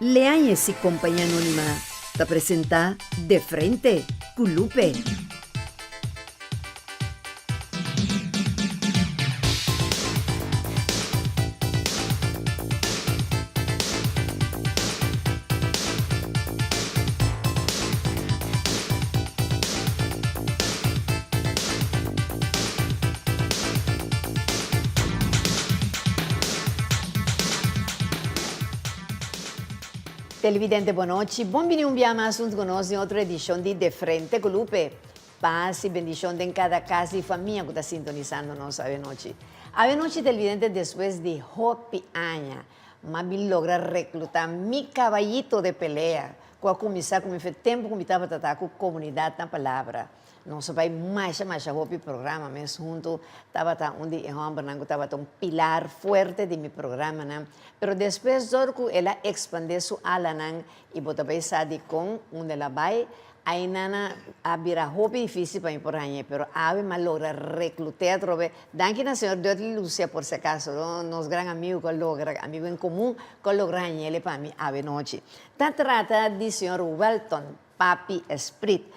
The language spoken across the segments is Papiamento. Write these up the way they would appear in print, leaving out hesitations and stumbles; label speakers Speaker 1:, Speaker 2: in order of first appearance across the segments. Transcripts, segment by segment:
Speaker 1: Leañez y Compañía Anónima ta presenta De Frente cu Lupe. Televidente bonochi, bon bini un bia mas hunto cu nos den otro edicion di De Frente cu Lupe. Paz y bendicion den cada cas y famia cu ta sintonisando nos awenochi. Awenochi televidente despues di hopi aña m'a bin logra recluta mi caballito de pelea cu a cuminsa cu mi fe tempo cu mi tabata ta cu Comunidad na Palabra. Nos a bai masha masha hopi programa mes hunto, tabata un di e hombernan cu tabata un pilar fuerte di mi programanan, pero despues dor cu el a expande su alanan y bo ta bai sa dicon unda el a bai, ainana a bira hopi dificil pa mi por hañ'e, pero awe m'a logra reclut'e atrobe, danki na señor Dudley Lucia por si acaso, nos gran amigo cu a logra, amigo en comun cu a logra hañ'ele pa mi awe nochi. Ta trata di señor Welton Papi Esprit.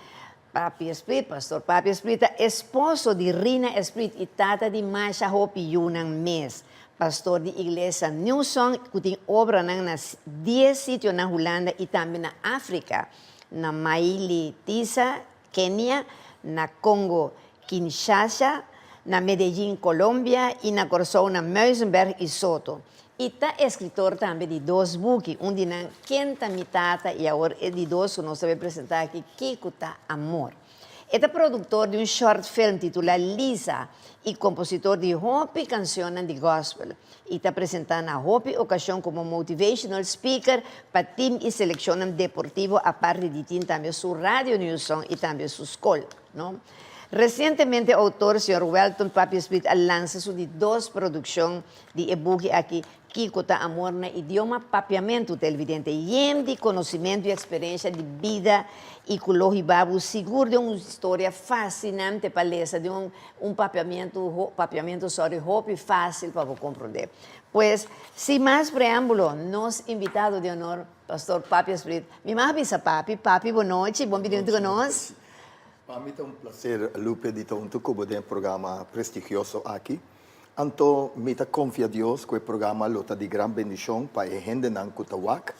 Speaker 1: Papi Esprit, Pastor Papi Esprit ta esposo di Rina Esprit y tata di masha hopi yunan mes. Pastor di Iglesia New Song cu tin obranan na dies sitio na Hulanda y tambe na Africa, na Maili Tisa, Kenia, na Congo, Kinshasa, na Medellin, Colombia y na Corsou na Muizenberg y Soto. E ta eskritor tambe di dos buki, un di nan Ken ta mi tata i awor e di dos ku nos ta bay presentá aki Kiko ta amor. E ta produktor di un short film titulá Lisa i kompositor di hopi kanshonnan di gospel i ta presentá na hopi okashon komo motivational speaker pa tim i selekshonnan deportivo aparte di tin tambe su radio New Song i tambe su skol. No. Resientemente outor señor Welton Papi Smith a lansa su di dos produkshon di e buki aki, Kiko ta amor na idioma papiamentu televidente yen di konosimentu i eksperensha di bida i ku lo hiba bo sigur den un historia fasinante pa lesa den un un papiamentu papiamentu sorry hopi fásil pa bo komprondé. Pues, sin mas preámbulo, nos invitado di honor, Pastor Papi Smith. Mi mas a bisa Papi, Papi bonochi, bon bini huntu ku nos.
Speaker 2: Pa mi ta un placer, Lupe, di ta huntu ku bo den e programa prestigioso aki. Anto mi ta konfia Dios ku e programa lo ta di gran bendishon pa e hendenan ku ta wak,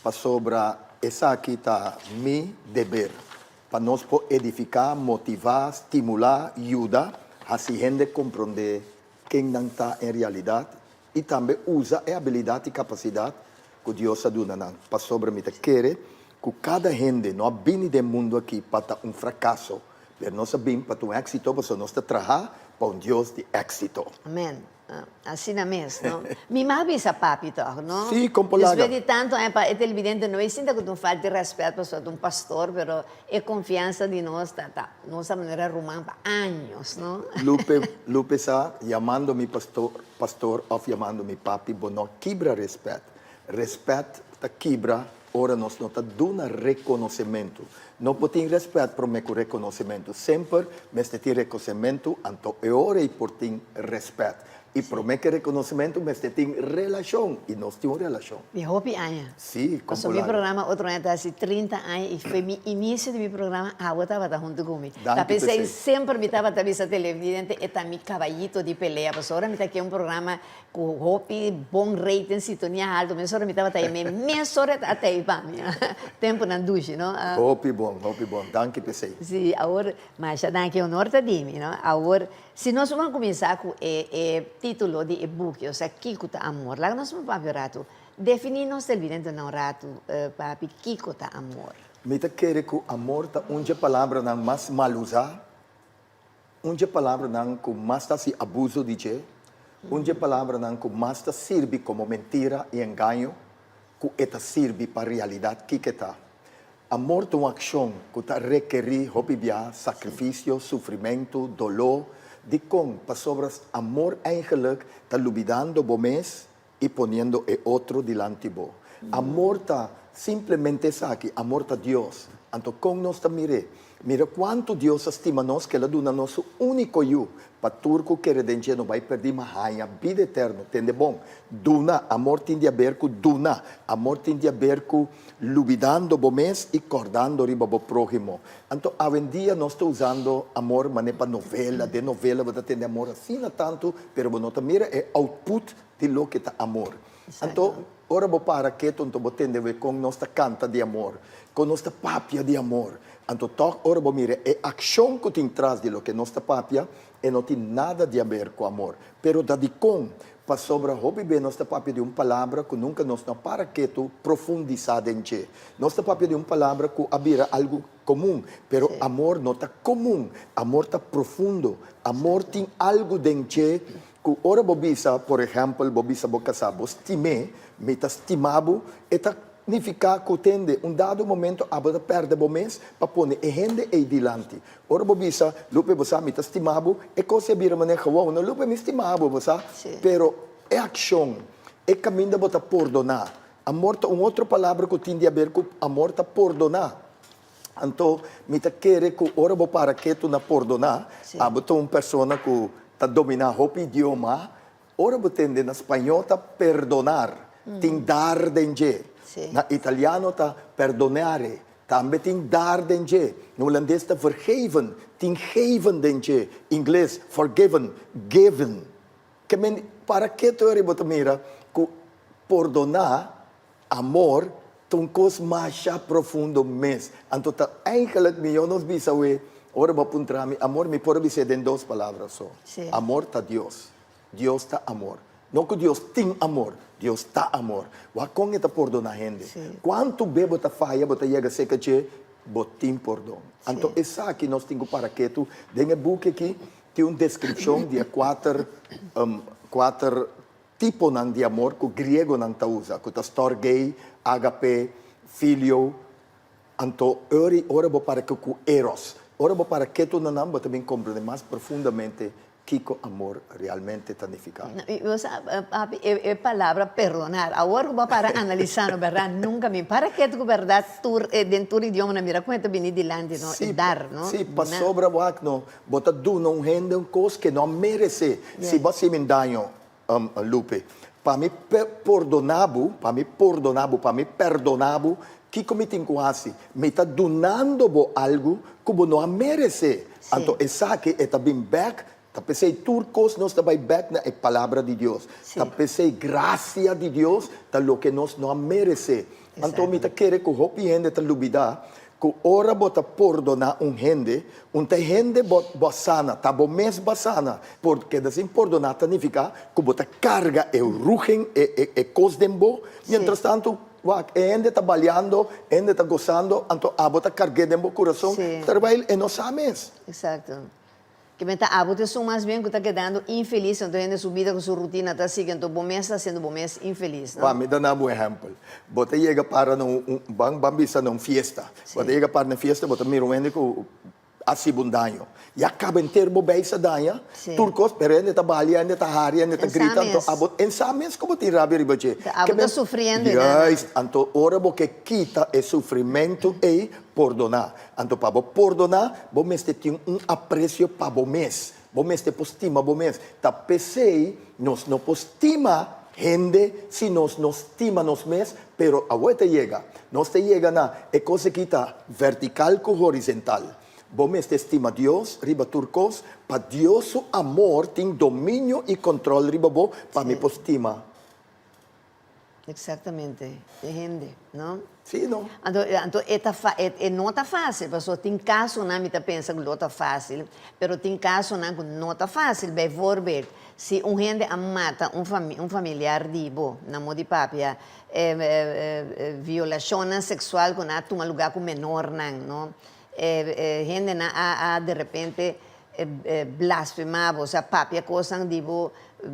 Speaker 2: pasobra esaki ta mi deber, pa nos por edifiká, motivá, stimulá, yuda hasi hende komprondé ken nan ta en realidat i tambe usa e abilidat i kapasidat ku Dios a duna nan, pasobra mi ta kere ku kada hende no a bini den mundu aki pa ta un frakaso, pero nos a bin pa ta un éksito, pasobra nos ta traha pa un Dios di éksito.
Speaker 1: Amen. Asina mes, no? Mi mag bisa papi tòg, no?
Speaker 2: Sí, kon por laga.
Speaker 1: Despues di tantu aña pa e televidente no e sinta ku ta un falta di rèspèt pasobra ta un pastor, pero e konfiansa di nos ta ta nos a manera ruman pa años, no?
Speaker 2: Lupe, Lupe sa, yamando mi pastor, pastor òf yamando mi papi, bo no a kibra rèspèt. Rèspèt ta kibra ora nos no ta duna rekonosementu. No por tin rèspèt promé ku rekonosementu. Semper mester tin rekosementu, anto e ora ei por tin rèspèt. I promé ku rekonosementu mester tin relashon, i nos tin un relashon.
Speaker 1: Di hopi aña.
Speaker 2: Sí,
Speaker 1: Pasobra mi programa otro aña ta hasi trinta aña i foi mi inicio di mi programa abo tabata huntu ku mi. Ta p'esei semper mi tabata bisa televidente e ta mi kabayito di pelea pasobra ora mi ta ke un programa ku hopi bon rating sintonia haltu mesora mi tabata ei mesora e ta atei pa mi. Tempunan dushi no.
Speaker 2: Hopi bon, hopi bon. Danki p'esei.
Speaker 1: Sí, awor masha danki honor ta di mi no. Awor Si nos ban kuminsá ku e e título di e buki, osea Kiko ta amor? Laga nos papia un ratu. Definí nos televidente na un ratu, papi, kiko ta amor?
Speaker 2: Mi ta kere ku amor ta un dje palabranan mas mal usá, un dje palabranan ku mas ta hasi abuso di dje, un dje palabranan ku mas ta sirbi komo mentira i engaño ku e ta sirbi pa realidat kiko e ta. Amor ta un akshon ku ta rekerí hopi bia sakrifisio, sufrimentu, doló. Dikon? Pasobra amor eigenlik ta lubidando bo mes i poniendo e otro dilanti bo. Amor ta. Simplemente esaki, amor ta Dios. Anto kon nos ta mir'é? Mira kuantu Dios a stima nos ku el a duna nos su úniko Yu, pa tur ku kere den dje no bai pèrdí ma haña bida eterno. Tende bon, duna, amor tin di haber ku duna. Amor tin di haber ku lubidando bo mes i kòrdando riba bo próhimo. Anto awendia nos ta usando amor manera pa novela, den novela bo ta tende amor asina tantu, pero bo no ta mira e output di loke ta amor. Anto ora bo para ketu anto bo tende wee kon nos ta kanta di amor, kon nos ta papia di amor. Anto tòg ora bo mira e akshon ku tin tras di loke nos ta papia, e no tin nada di haber ku amor. Pero ta dikon? Pasobra hopi be nos ta papia di un palabra ku nunka nos no a para ketu profundisá den dje. Nos ta papia di un palabra ku a bira algu komun, pero amor no ta komun. Amor ta profundo. Amor tin algu den dje Ku ora bo bisa, por ehèmpel, bo bisa bo kasá, bo stim'é, mi ta stima bo, e ta nifiká ku tende, un dado momento abo ta pèrdè bo mes pa pone e hende ei dilanti. Ora bo bisa, Lupe, bo sa, mi ta stima bo, e kos a bira manera gewoon, no, Lupe, mi stima bo, bo sa. Pero e akshon, e kaminda bo ta pordoná. Amor ta un otro palabra ku tin di aber ku amor ta pordoná. Anto mi ta kere ku ora bo para ketu na pordoná, abo ta un persona ku ta dominá hopi idioma, ora bo tende na spañó ta perdonar, tin dar den dje. Na italiano ta perdonare, tambe tin dar den dje. Na hulandes ta vergeven, tin geven den dje. Ingles, forgiven, given. Ke men para ketu ora bo ta mira ku pordoná Amor ta un kos masha profundo mes. Anto ta eigenlijk mihó nos bisa awe, ora bo a puntra mi, amor mi por a bis'é den dos palabra so. Amor ta Dios. Dios ta amor. No ku Dios tin amor, Dios ta amor. Wak kon e ta pordoná hende. Kuantu be bo ta faya bo ta yega serka dje, bo tin pordon. Anto esaki nos tin ku para ketu. Den e buki aki tin un deskripshon di e kuater kuater Tiponan di amor ku griegonan ta usa, ku ta storgei, agape, filio, anto ori ora bo para ku eros. Ora bo para ketu na nan, bo ta bin komprende mas profundamente kiko amor realmente ta nifiká.
Speaker 1: Bo sa, papi, e palabra perdonar, awor ku bo a para analisá no bèrdat, nunka mi para ketu ku bèrdat tur den tur idiomanan mira kon e ta bini dilanti no, e dar, no?
Speaker 2: Sí, pasobra wak no, Bo ta duna un hende un kos ke no a meresé. Si bo a hasi mi daño, Lupe, pa mi pordoná bo, pa mi pordoná bo, pa mi perdoná bo, kiko mi tin ku hasi? Mi ta dunando bo algu ku bo no a meresé. Anto esaki e ta bin bèk, ta p'esei tur kos nos ta bai bèk na e Palabra di Dios. Ta p'esei grasia di Dios ta loke nos no a meresé. Anto mi ta kere ku hopi hende ta lubidá ku ora bo ta pordoná un hende, un ta e hende bo bo a sana, ta bo mes bo a sana. Por keda sin pordoná ta nifiká ku bo ta karga e rugen, e e e kos den bo. Miéntras tantu, wak, e hende ta baliando, e hende ta gosando, anto abo ta karg'é den bo kurason, terwijl e no sa mes.
Speaker 1: Exacto. Ke men ta abo ta esun mas bien ku ta kedando infelis, anto hende su bida ku su rutina ta sigui, anto bo mes ta hasiendo bo mes infelis, no?
Speaker 2: Ba, mi ta na bo ehèmpel. Bo ta yega para na un, ban ban bisa na un fiesta. Bo ta yega para na un fiesta, bo ta mira un hende ku a hasibo un daño. Ya kaba henter bo beis a daña, tur kos, pero hende ta balia, hende ta hari, hende ta grita, anto abo, en sa mes ku bo tin rabia riba dje.
Speaker 1: Ta abo ta sufriendo ei nan.
Speaker 2: Juist, anto ora bo ke kita e sufrimentu ei, pordoná. Anto pa bo pordoná, bo mester tin un apresio pa bo mes. Bo mester por stima bo mes. Ta p'esei nos no por stima hende si nos no stima nos mes, pero awor e ta yega. Nos ta yega na e kos aki ta vertikal ku horizental. Bo mester stima Dios riba tur kos, pa Dios su amor tin dominio i kòntròl riba bo, pa mi por stima.
Speaker 1: Exactamente, e hende, no?
Speaker 2: Sí, no.
Speaker 1: Anto, anto e ta fa, e, e no ta fácil, pasobra tin casonan mi ta pensa cu lo ta fácil, pero tin casonan cu no ta fácil. Bijvoorbeeld, si un hende a mata un fami, un familiar di bo, na modo di papia, e, violacionnan sexual cu nan a tuma lugar cu menornan, no? E, e hendenan a, a derepente blasfemá bo, osea papia kosnan di bo,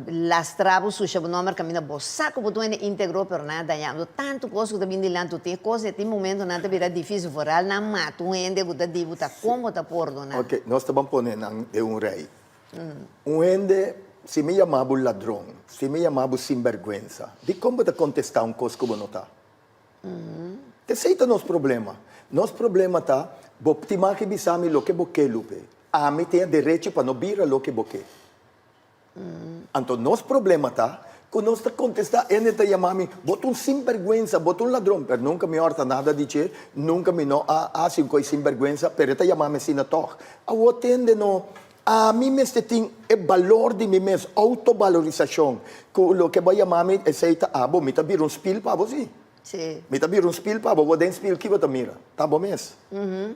Speaker 1: lastrá bo, susha bo nòmber kaminda bo sa ku bo ta un hende íntegro pero nan a dañá bo. Tantu kos ku ta bini dilanti bo tin e kos e tin momentonan ta bira difísil foral nan mata un hende ku ta di bo ta kon bo ta pordoná.
Speaker 2: Ok, nos ta ban pone nan den un rei. Un hende, si mi yama bo ladron, si mi yama bo sinbèrgwensa, dikon bo ta kontestá un kos ku bo no ta? T'esei ta nos problema. Nos problema ta, bo tin mag di bisa mi loke bo ke, Lupe. Ami tin e derecho pa no bira loke bo ke. Anto nos problema ta ku nos ta kontestá, hende ta yama mi, bo ta un sinbèrgwensa, bo ta un ladron, pero nunka mi hòrta nada di dje, nunka mi no a hasi un kos sinbèrgwensa, pero e ta yama mi asina tòg. Awor tende no, ami mester tin e balor di mi mes, outobalorisashon, ku loke bo a yama mi, esei ta abo, mi ta bira un spil pa bo si. Mi ta bira un spil pa bo, bo den spil ki bo ta mira? Ta bo mes.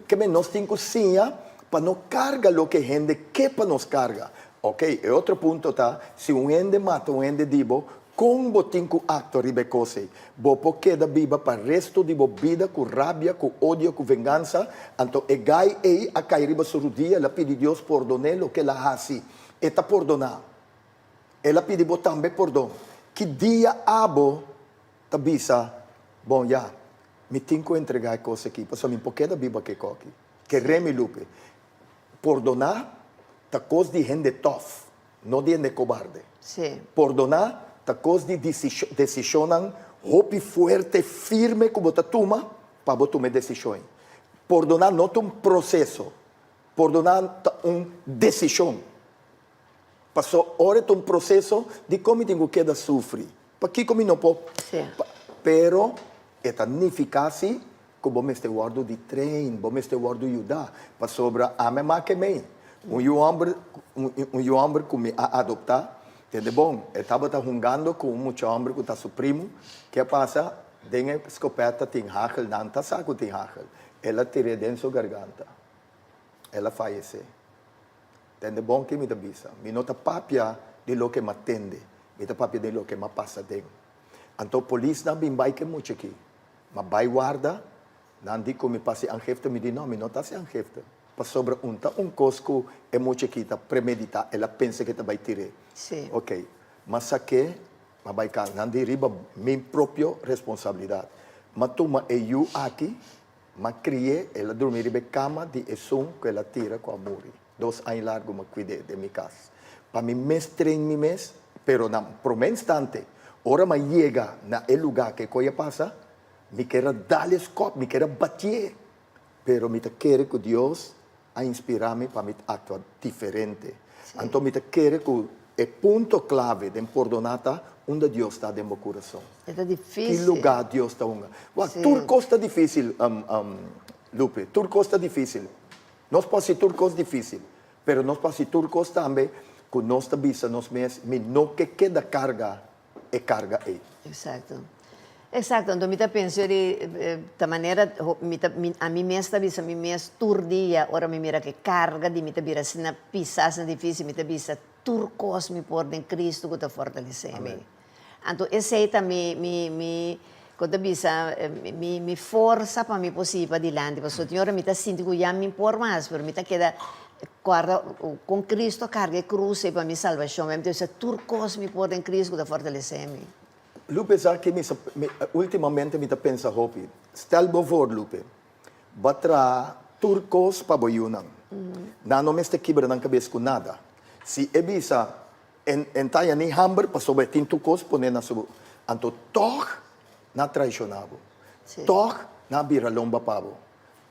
Speaker 2: Ke men nos tin ku siña pa no karga loke hende ke pa nos karga. Ok, e otro punto ta, si un hende mata un hende di bo, kon bo tin ku aktua riba e kos ei? Bo por keda biba pa resto di bo bida ku rabia, ku odio, ku vengansa? Anto e gai ei a kai riba su rudia, el a pidi Dios pordon'é loke el a hasi. E ta pordoná. El a pidi bo tambe pordon. Ki dia abo ta bisa, Bon, ya, mi tin ku entregá e kos aki, pasobra mi por keda biba ku e koki. Keré mi, Lupe. Pordoná ta kos di hende tòf, no di hende kobarde. Pordoná ta kos di desishonnan hopi fuerte, firme ku bo ta tuma pa bo tuma e desishon ei. Pordoná no ta un proseso, pordoná ta un desishon. Paso ora e ta un proseso, dikon mi tin ku keda sufri? Pakiko mi no por? Pero e ta nifiká si ku bo mester wòrdu di train, bo mester wòrdu yudá, pasobra ami a make mei. Un yu hòmber, un yu hòmber ku mi a adoptá, tende bon, e tabata hungando ku un mucha hòmber ku ta su primu, ke a pasa? Den e skopèt ta tin hagel, nan ta sa ku tin hagel, el a tir'é den su garganta, el a fayesé. Tende bon ke mi ta bisa, mi no ta papia di loke m'a tende, mi ta papia di loke m'a pasa den. Anto polisnan bin bai ke mucha aki. M'a bai warda, nan di ku mi pa hasi aangifte, mi di no, mi no ta hasi aangifte, pasobra un ta un kos ku e mucha aki ta premeditá, el a pensa ke ta bai tir'é. Oké, m'a sak'é, m'a bai kas, nan di riba mi propio responsabilidat. M'a tuma e yu aki, M'a cri'é, el a drumi riba e cama di esun cu el a tira cu a muri. Dos aña largo m'a cuid'é den mi cas. Pa mi mes train mi mes, pero na prome instante, ora m'a yega na e lugar cu e coy a pasa, mi kier a dal e scop, mi kier a batié. Pero mi ta kere cu Dios a inspirá mi pa mi actua diferente. Anto mi ta kere cu e punto clave den pordoná ta unda Dios ta den bo curason.
Speaker 1: E ta difícil.
Speaker 2: Ki lugar Dios ta hunga. Wak, tur cos ta difícil, Lupe. Tur cos ta difícil. Nos por haci tur cos difícil, pero nos por haci tur cos tambe cu nos ta bisa nos mes, mi no ke keda carga e carga ei.
Speaker 1: Exacto. Exacto. Anto mi ta pensa di ta manera mi ta mi ami mes ta bisa mi mes tur dia ora mi mira ke carga di mi ta bira asina pisa asina dificil mi ta bisa tur cos mi por den Cristo cu ta fortalece mi. Anto esey ta mi mi mi con ta bisa mi mi forsa pa mi por sigui padilanti pasobra tin ora mi ta sinti cu ya mi por mas pero mi ta keda Guarda con Cristo a carga e cruz ei pa mi salvacion. Mi ta bisa tur cos mi por den Cristo cu ta fortalece mi.
Speaker 2: Lupe sa ki mi sa ultimamente mi ta pensa hopi. Stel bo voor Lupe, bo a traha tur cos pa bo yunan. Nan no mester kibra nan cabes cu nada. Si e bisa en en ta haña ni hamber pasobra e tin tur cos pone na su anto tog nan a traiciona bo. Tog nan a bira lomba pa bo.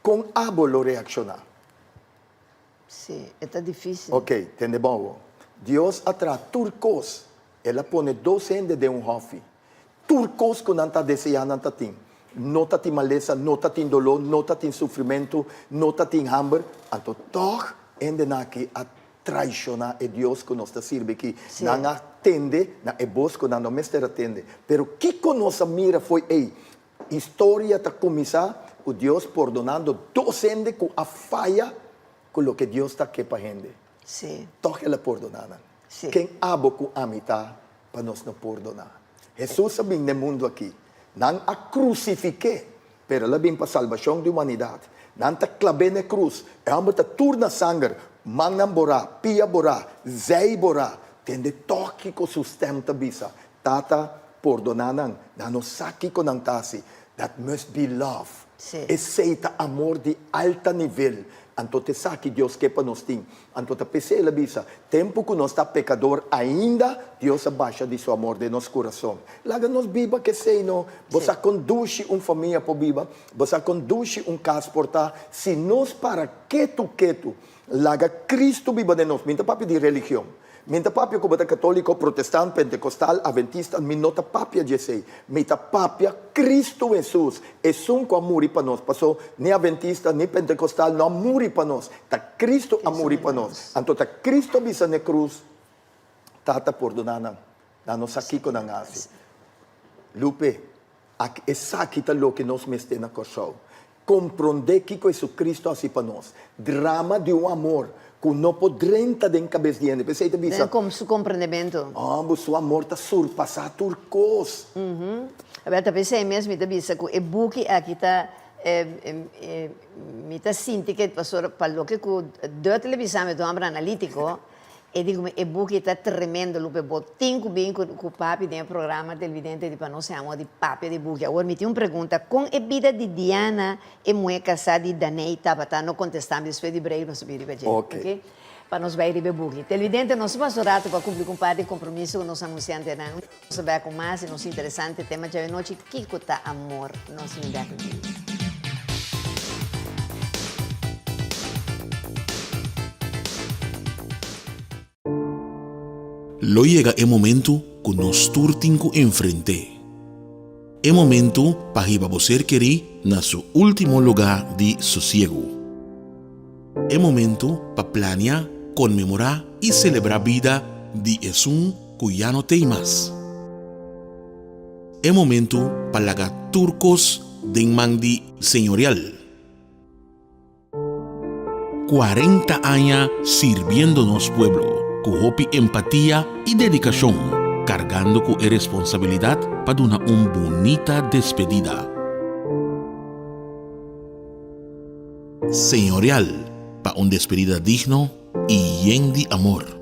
Speaker 2: Con abo lo reacciona?
Speaker 1: Sí, e ta difícil.
Speaker 2: Ok, tende bon awor. Dios a traha tur kos. El a pone dos hende den un hòfi. Tur kos ku nan ta deseá nan ta tin. No ta tin malesa, no ta tin doló, no ta tin sufrimentu, no ta tin hamber. Anto tòg hendenan aki a traishoná e Dios ku nos ta sirbi aki. Nan a tende na e bos ku nan no mester a tende. Pero kiko nos a mira fo'i ei? Historia ta kuminsá ku Dios pordonando dos hende ku a faya ku loke Dios ta ke pa hende. Tòg el a pordoná nan. Ken abo ku ami ta pa nos no pordoná? Hesus a bin den mundu akí. Nan a krusifik'é, pero el a bin pa salbashon di humanidat. Nan ta klab'é na e krus. E hòmber ta tur na sanger, mannan borá, pia borá, zei borá. Tende tòg kiko su stèm ta bisa, Tata, pordoná nan, nan no sa kiko nan ta hasi. That must be love. Esei ta amor di alta nivel. Anto ta esaki Dios ke pa nos tin. Anto ta p'esei el a bisa, Tempu ku nos ta pekador ainda, Dios a basha di su amor den nos kurason. Laga nos biba ku esei, no? Bo sa kon dushi un famia por biba? Bo sa kon dushi un kas por ta? Si nos para ketu ketu, laga Kristu biba den nos. Mi no ta papia di religion. Mi no ta papia ku bo ta katóliko, protestant, pentekostal, aventista. Mi no ta papia di esei. Mi ta papia Kristu Hesus, esun ku a muri pa nos. Paso ni aventista ni pentekostal no a muri pa nos. Ta Kristu a muri pa nos. Anto ta Kristu a bisa na e krus, Tata, pordoná nan. Nan no sa kiko nan a hasi. Lupe, Ak esaki ta loke nos mester na Kòrsou. Komprondé kiko Hesucristo a hasi pa nos. Drama di un amor ku no por drenta den kabes di hende. P'esei ta bisa.
Speaker 1: Den su komprendementu.
Speaker 2: Bo su amor ta surpasá tur kos.
Speaker 1: Awel, ta p'esei mes mi ta bisa ku e buki aki ta, mi ta sinti ke pasobra pa loke ku Duttle bisa mi ta un homber analítiko. E di ku mi e buki ta tremendo Lupe bo tin ku bin ku papi den e programa televidente di pa nos hamo di papia di buki. Awor mi tin un pregunta kon e bida di Diana e muhe kasá di Daney tabata no kontestá mi despues di break nos ta bin riba dje ok pa nos bai riba e buki. Televidente nos ta pasa un rato pa kumpli ku un par di kompromiso ku nos anunsiantenan nos ta bai ku mas di nos interesante tema djawe nochi kiko ta amor nos tin bek di.
Speaker 3: Lo yega e momentu ku nos tur tin ku enfrent'é. E momentu pa hiba bo ser kerí na su último lugá di sosiegu. E momentu pa plania, konmemorá i selebrá bida di esun ku ya no t'ei mas. E momentu pa laga tur kos den man di Señorial. 40 aña sirbiendo nos pueblo ku hopi empatia i dedikashon, kargando ku e responsabilidat pa duna un bunita despedida. Señorial pa un despedida digno i yen di amor.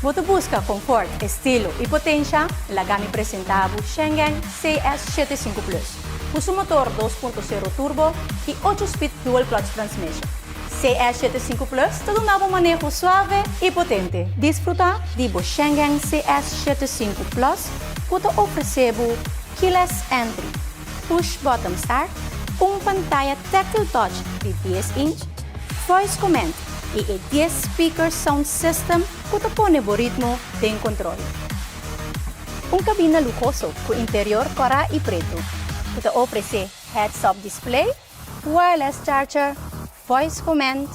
Speaker 4: Bo ta buska konfort, estilo i potensha? Laga mi presenta bo Shengen CS 75 Plus, ku su motor 2.0 turbo i ocho speed dual clutch transmission. CS 75 Plus ta duna bo maneho suave i potente. Disfruta di bo Shengen CS 75 Plus ku ta ofresé bo keyless entry, push button start, un pantaya tactile touch di dies inch, voice command i e dies speaker sound system ku ta pone bo ritmo den kontrol. Un kabina luhoso ku interior kòrá i pretu ku ta ofresé heads-up display, wireless charger, voice command,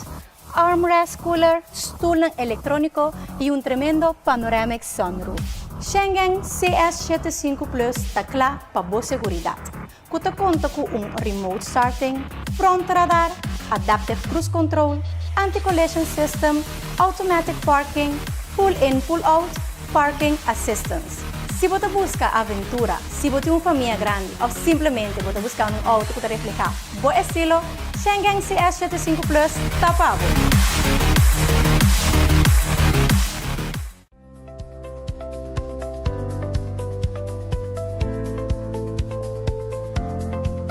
Speaker 4: Armrest cooler, stulnan electronico y un tremendo panoramic sunroof. Schengen CS 75 Plus ta cla pa bo seguridad, cu ta conta cu un remote starting, front radar, adaptive cruise control, anti-collision system, automatic parking, pull in pull out, parking assistance. Si bo ta busca aventura, si bo tin un famia grandi of simplemente bo ta buscando un auto cu ta refleha bo estilo, Schengen CS 75 Plus ta pa bo!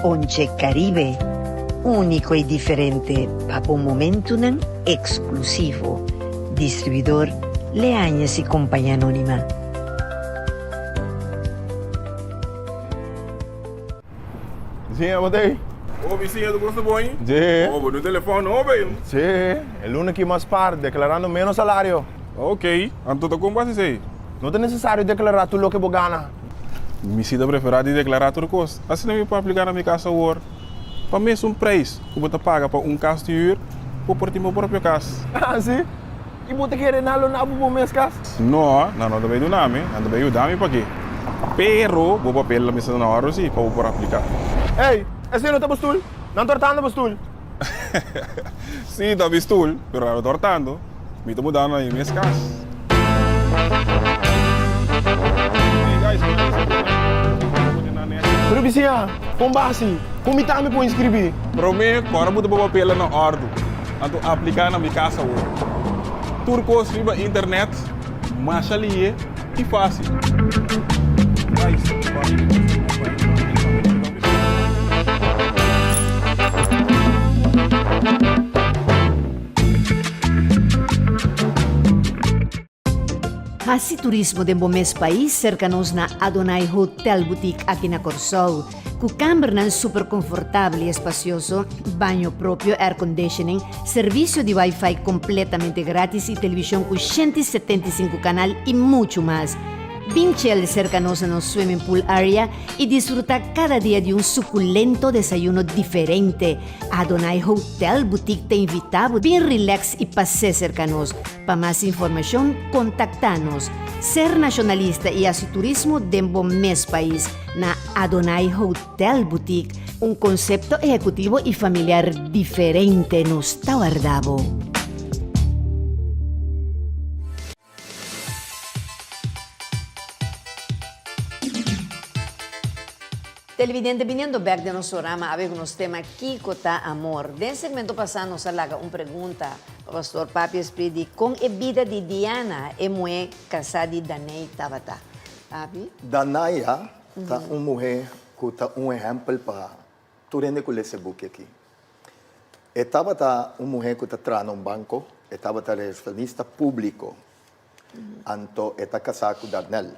Speaker 5: Onche Caribe, úniko i diferente pa bo momentunan eksklusivo. Distribuidor Leañez y Compañía Anónima.
Speaker 6: Siña bo ta ei?
Speaker 7: Oh mi siña tu cosa bon?
Speaker 6: Sí.
Speaker 7: Oh bo no telefon nobo ei?
Speaker 6: Sí, e luna aki mas par, declarando menos salario.
Speaker 7: Ok, anto ta con bo haci esei?
Speaker 6: No ta necesario declara tur loke bo gana.
Speaker 7: Mi si ta prefera di declara tur cos, asina mi por aplica na mi cas awor. Pa mesun prijs cu bo ta paga pa un cas di huur, bo por tin bo propio cas.
Speaker 6: Ah si? I bo ta kere nan lo na bo bo mes kas?
Speaker 7: No, nan no ta bay duna mi, nan ta bay yuda mi paki. Pero bo papel lo mester ta na orde si pa bo por aplica.
Speaker 6: Ey, esey no ta bo stul? Nan tortando bo stul.
Speaker 7: Si, ta mi stul, pero nan no tortando. Mi ta mudando na mi mes kas.
Speaker 6: Pero bisiña, kon basi? Kon mi tambe por inscribi?
Speaker 7: Prome, kora bo ta bo papelnan na ordu. Anto apliká na mi kas awor. Tur kos riba internet, masha lihe i fásil.
Speaker 1: Hasi turismo den bo mes pais serka nos na Adonai Hotel Boutique aki na Kòrsou. Ku kambernan super konfortabel i espasioso, baño propio, air conditioning, servisio di wifi kompletamente gratis i televishon ku 175 kanal i muchu mas. Bin chel serka nos na nos swimming pool area i disfruta kada dia di un sukulento desayuno diferente. Adonai Hotel Boutique ta invita bo bin relax i pas'é serka nos. Pa mas informashon kontaktá nos. Ser nashonalista i hasi turismo den bo mes pais na Adonai Hotel Boutique, un konsepto ehekutivo i familiar diferente nos ta warda bo. Televidente biniendo bek den nos programa awe ku nos tema Kiko ta amor? Den segmento pasá nos a laga un pregunta pa Pastor Papi Esprit di kon e bida di Diana e muhé kasá di Danei tabata. Papi?
Speaker 2: Danaya ta un muhé ku ta un ehèmpel pa tur hende ku lesa e buki aki. E tabata un muhé ku ta traha na un banko, e tabata recepcionista públiko. Anto e ta kasá ku Darnell.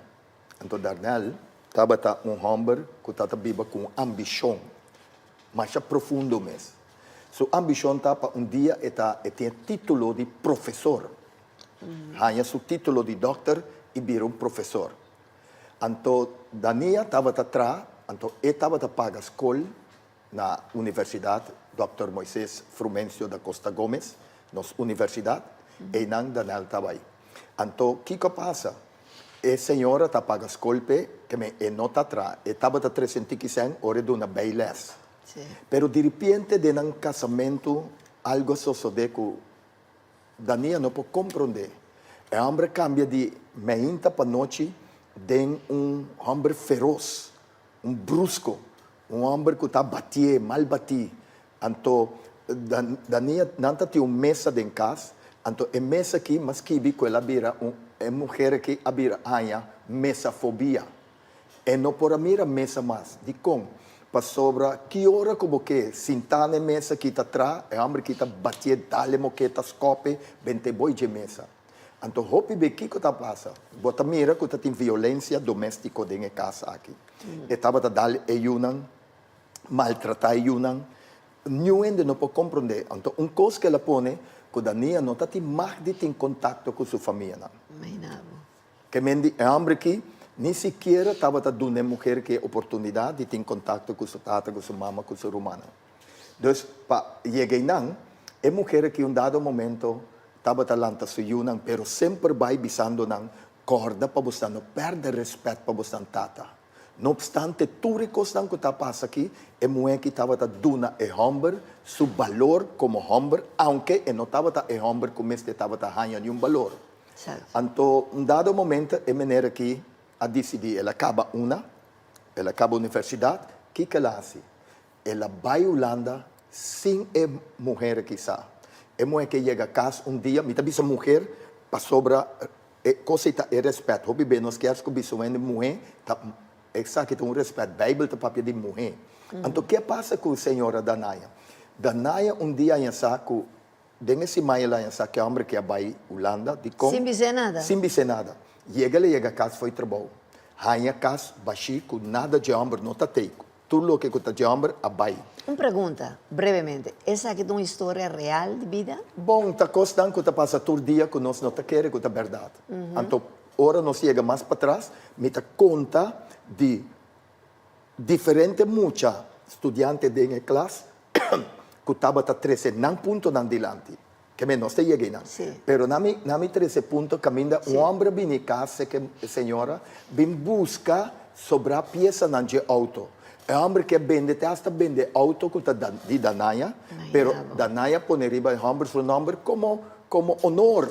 Speaker 2: Anto Darnell tabata un hòmber ku ta ta biba ku un ambishon masha profundo mes. Su ambishon ta pa un dia e ta e tin e título di profesor, haña su título di dòkter i bira un profesor. Anto Dania tabata traha, anto e tabata paga skol na Universidat Dòkter Moises Frumencio da Costa Gomez, nos universidat, einan Danel ta bai. Anto kiko a pasa? E señora ta paga skol p'e, keme e no ta tra, e tabata trese un tiki sèn ora e duna bijles. Pero diripiente den nan kasamentu algu a sosodé ku Dania no por komprondé. E hòmber a kambia di meinta pa nochi den un hòmber feros, un brusko, Un hòmber ku ta batié, mal batí. Anto, Dania, nan ta tin un mesa den kas, anto e mesa akí mas skibi ku el a bira un, e muher akí a bira haña mesafobia. E no por a mira mesa mas. Dikon? Pasobra ki ora ku bo ke sintá na e mesa akí ta tra, e hòmber akí ta batié, dal e moketa, skòp e, bent'é boi dje mesa. Anto hopi be kiko ta pasa? Bo ta mira ku ta tin violensia doméstiko den e kas aki. E tabata dal e yunan, maltratá e yunan. Niun hende no por komprondé. Anto un kos ku el a pone ku Dania no ta tin mag di tin kontakto ku su famianan. Ke men di e hòmber aki ni sikiera tabata duna e muher aki e oportunidat di tin kontakto ku su tata, ku su mama, ku su rumannan. Dus pa yega einan, e muher aki un dado momento tabata lanta su yunan, pero semper bai bisando nan, Kòrda pa bosnan no pèrdè rèspèt pa bosnan tata. No opstante tur e kosnan ku ta pasa aki, e muhé aki tabata duna e hòmber su balor komo hòmber, aunke e no tabata e hòmber ku mester tabata haña niun balor. Anto un dado momento e meneer aki a disidí, el a kaba una, el a kaba universidat, kiko el a hasi? El a bai Hulanda sin e muher aki sa. E muher ke yega kas un dia, mi ta bisa muher pasobra e kos ei ta e rèspèt. Hopi be nos kier ku bisa un hende muhé ta esaki ta un rèspèt. Beibel ta papia di muhé. Anto ke a pasa ku señora Danaya? Danaya un dia a sa ku Den e siman el a sa ke homber ke a bai Hulanda, dikon?
Speaker 1: Sin bis'é nada.
Speaker 2: Sin bis'é nada. Yega el a yega kas fo'i trabou. Haña kas bashí ku nada dje homber no ta tei. Tur loke ku ta dje homber a bai.
Speaker 1: Un pregunta, brevemente, esaki ta un historia real di bida?
Speaker 2: Bon, ta kosnan ku ta pasa tur dia ku nos no ta kere ku ta bèrdat. Anto, ora nos yega mas patras, mi ta konta di diferente mucha studiante den e klas ku tabata trese nan puntonan dilanti. Ke men nos ta yega einan. Pero nan mi nan mi trese punto kaminda un hòmber a bini kas seke e señora bin buska sobrá piesanan dje outo. E hòmber ke bende te asta bende outo ku ta di Danaya, pero Danaya pone riba e hòmber su nòmber komo komo honor.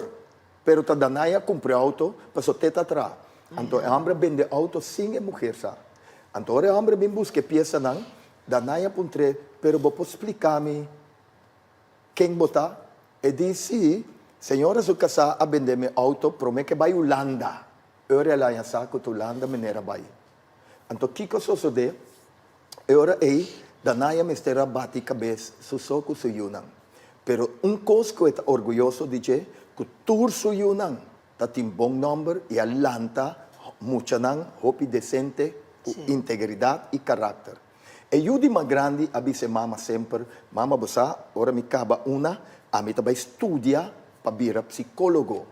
Speaker 2: Pero ta Danai a cumpra e auto, paso te ta traha. Anto e homber a bende auto sin e muher sa. Anto ora e homber a bin busca e piesanan, Danai a puntr'é, Pero bo por splica mi ken bo ta? E di, Si, señora su kasá a bende mi outo promé ku e bai Hulanda. Ora el a haña sa ku ta Hulanda mener a bai. Anto kiko a sosodé? E ora ei, Danaya mester a bati kabes su so ku su yunan. Pero un kos ku e ta orguyoso di dje, ku tur su yunan ta tin bon nòmber i a lanta muchanan hopi desente ku integridat i karakter. E yu di mas grandi a bisa e mama semper, Mama bo sa, ora mi kaba una, ami ta bai studia pa bira psikólogo,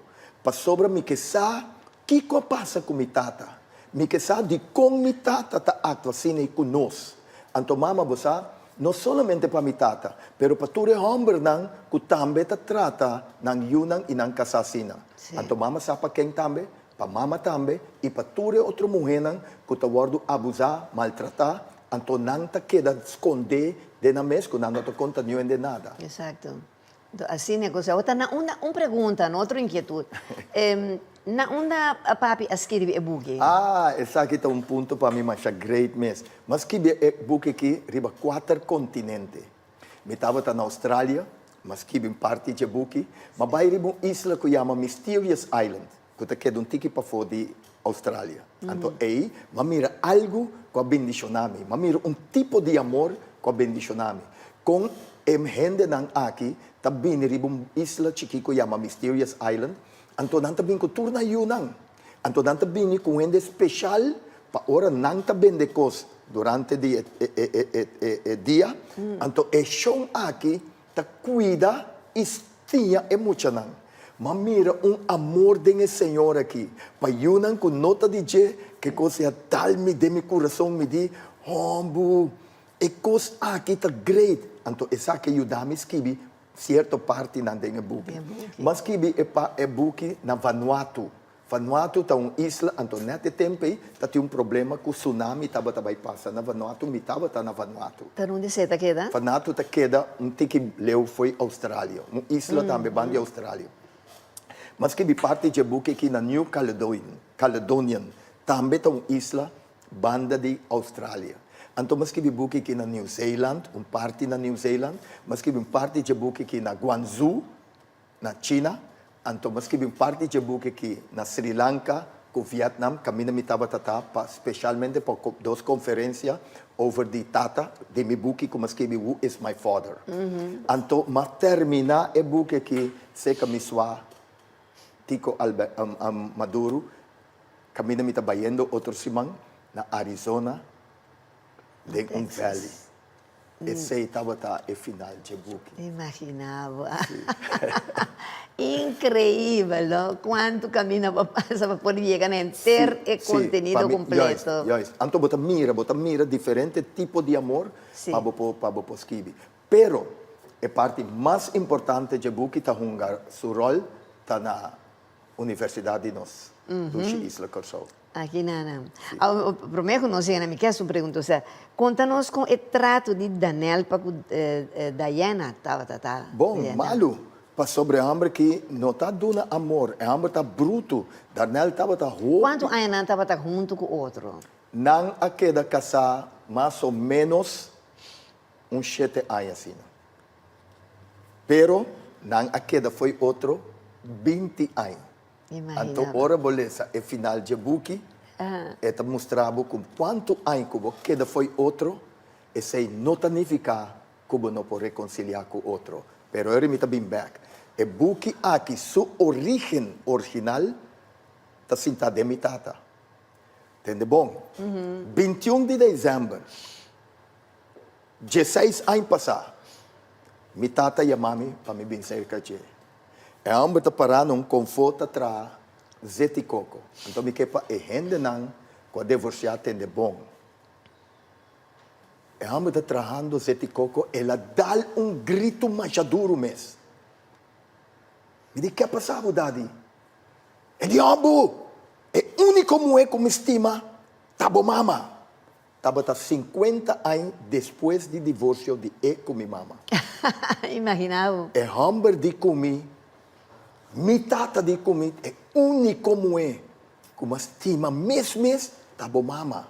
Speaker 2: pasobra mi ke sa kiko a pasa ku mi tata. Mi ke sa dikon mi tata ta aktua asina i ku nos. Anto mama bo sa, no solamente pa mi tata, pero pa tur e hòmbernan ku tambe ta trata nan yunan i nan kasá asina. Anto mama sa pa ken tambe? Pa mama tambe i pa tur e otro muhénan ku ta wòrdu abuzá, maltratá, anto nan ta keda skondé den nan mes ku nan no ta konta niun hende nada.
Speaker 1: Exacto. Anto asina e cosa. Awor ta na unda, un pregunta, no otro inquietud. Na unda papi a skirbi e buki?
Speaker 2: Ah, esaki ta un punto pa mi masha great mes. M'a skibi e buki aki riba kuater kontinente. Mi tabata na Australia, m'a skibi un parti dje buki. M'a bai riba un isla ku yama Mysterious Island, ku ta keda un tiki pafó di Australia. Anto ei m'a mira algu ku a bendishoná mi. M'a mira un tipo di amor ku a bendishoná mi. Kon e hendenan aki ta bini riba un isla chikí ku yama Mysterious Island, anto nan ta bini ku tur nan yunan. Anto nan ta bini ku un hende speshal pa ora nan ta bende kos durante di e dia, anto e shon aki ta kuida i stiña e muchanan. M'a mira un amor den e Señor aki pa yunan ku no ta di dje, ke kos ei a dal mi den mi kurason, mi di, Hombu, e kos aki ta great! Anto esaki a yuda mi skibi Sierto partinan den e buki. M'a skibi e pa e buki na Vanuatu. Vanuatu ta un isla, anto nèt e tempu ei ta tin un problema ku tsunami tabata bai pasa na Vanuatu, mi tabata na Vanuatu.
Speaker 1: Ta rond esei ta keda?
Speaker 2: Vanuatu ta keda un tiki leu fo'i Australia, un isla tambe banda di Australia. M'a skibi parti dje buki aki na New Caledoin, Caledonian, tambe ta un isla banda di Australia. Anto mi a skibi buki aki na New Zeeland, un parti na New Zeeland, mi a skibi un parti dje buki aki na Guangzhou, na China, anto mi a skibi un parti dje buki aki na Sri Lanka ku Vietnam, kaminda mi tabata ta pa speshalmente pa dos konferensia over di tata, di mi buki ku mi a skibi Who is my father? Anto mi a terminá e buki aki seka mi swa Tico Maduro, Kaminda mi ta bayendo otro siman na Arizona den un valley. Esei tabata e final dje buki.
Speaker 1: Imagina bo. Increibel, no? Cuanto caminda bo a pasa pa por yega na henter e contenido completo.
Speaker 2: Juist, juist. Anto bo ta mira, bo ta mira diferente tipo di amor pa bo por, pa bo por skibi. Pero e parti mas importante dje buki ta hunga su rol ta na Universidat di nos dushi isla Kòrsou.
Speaker 1: Aki nan. Awor, promé ku nos yega na mi kes un pregunta, osea, konta nos kon e trato di Danel pa ku Diana tabata ta?
Speaker 2: Bon, malu, pasobra e hòmber aki no ta duna amor, e hòmber ta brutu. Darnel tabata hopi.
Speaker 1: Kuantu aña nan tabata huntu ku otro?
Speaker 2: Nan a keda kasá mas o ménos un shete aña asina. Pero nan a keda fo'i otro 20 aña. Anto ora bo lesa e final dje buki, e ta mustra bo ku kuantu aña ku bo keda fo'i otro, esei no ta nifiká ku bo no por rekonsiliá ku otro. Pero ora mi ta bin bèk, e buki aki su orígen original ta sintá den mi tata. Tende bon, 21 di desèmber. Dieseis aña pasá, mi tata yama mi pa mi bin serka dje. E hòmber ta pará na un konfó ta traha zeti koko. Anto mi ke pa e hendenan ku a divorsiá tende bon. E hòmber ta trahando zeti koko, el a dal un gritu masha duru mes. Mi di, Ke a pasá bo, Dadi? E di, Hòmber, e úniko muhé ku mi stima ta bo mama. Tabata sinkuenta añ despues di divorsio di e ku mi mama.
Speaker 1: Imagina bo.
Speaker 2: E hòmber di ku mi, mi tata di ku mi, e úniko muhé ku m'a stima mes mes ta bo mama.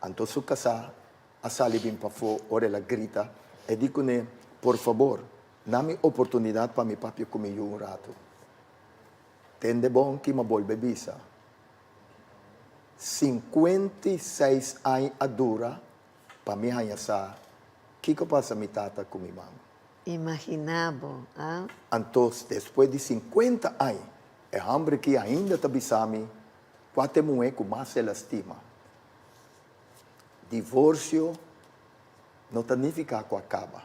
Speaker 2: Anto su kasá a sali bin pafó ora el a grita, e di kuné, Por fabor. Na mi oportunidat pa mi papia ku mi yu un ratu. Tende bon ki m'a bolbe bisa. 56 aña a dura pa mi haña sa kiko pasa mi tata ku mi mama.
Speaker 1: Imaginá bo, ah.
Speaker 2: Anto despues di 50 aña e hòmber aki ainda ta bisa mi kua ta e muhé ku mas el a stima. Divorsio no ta nifiká ku a kaba.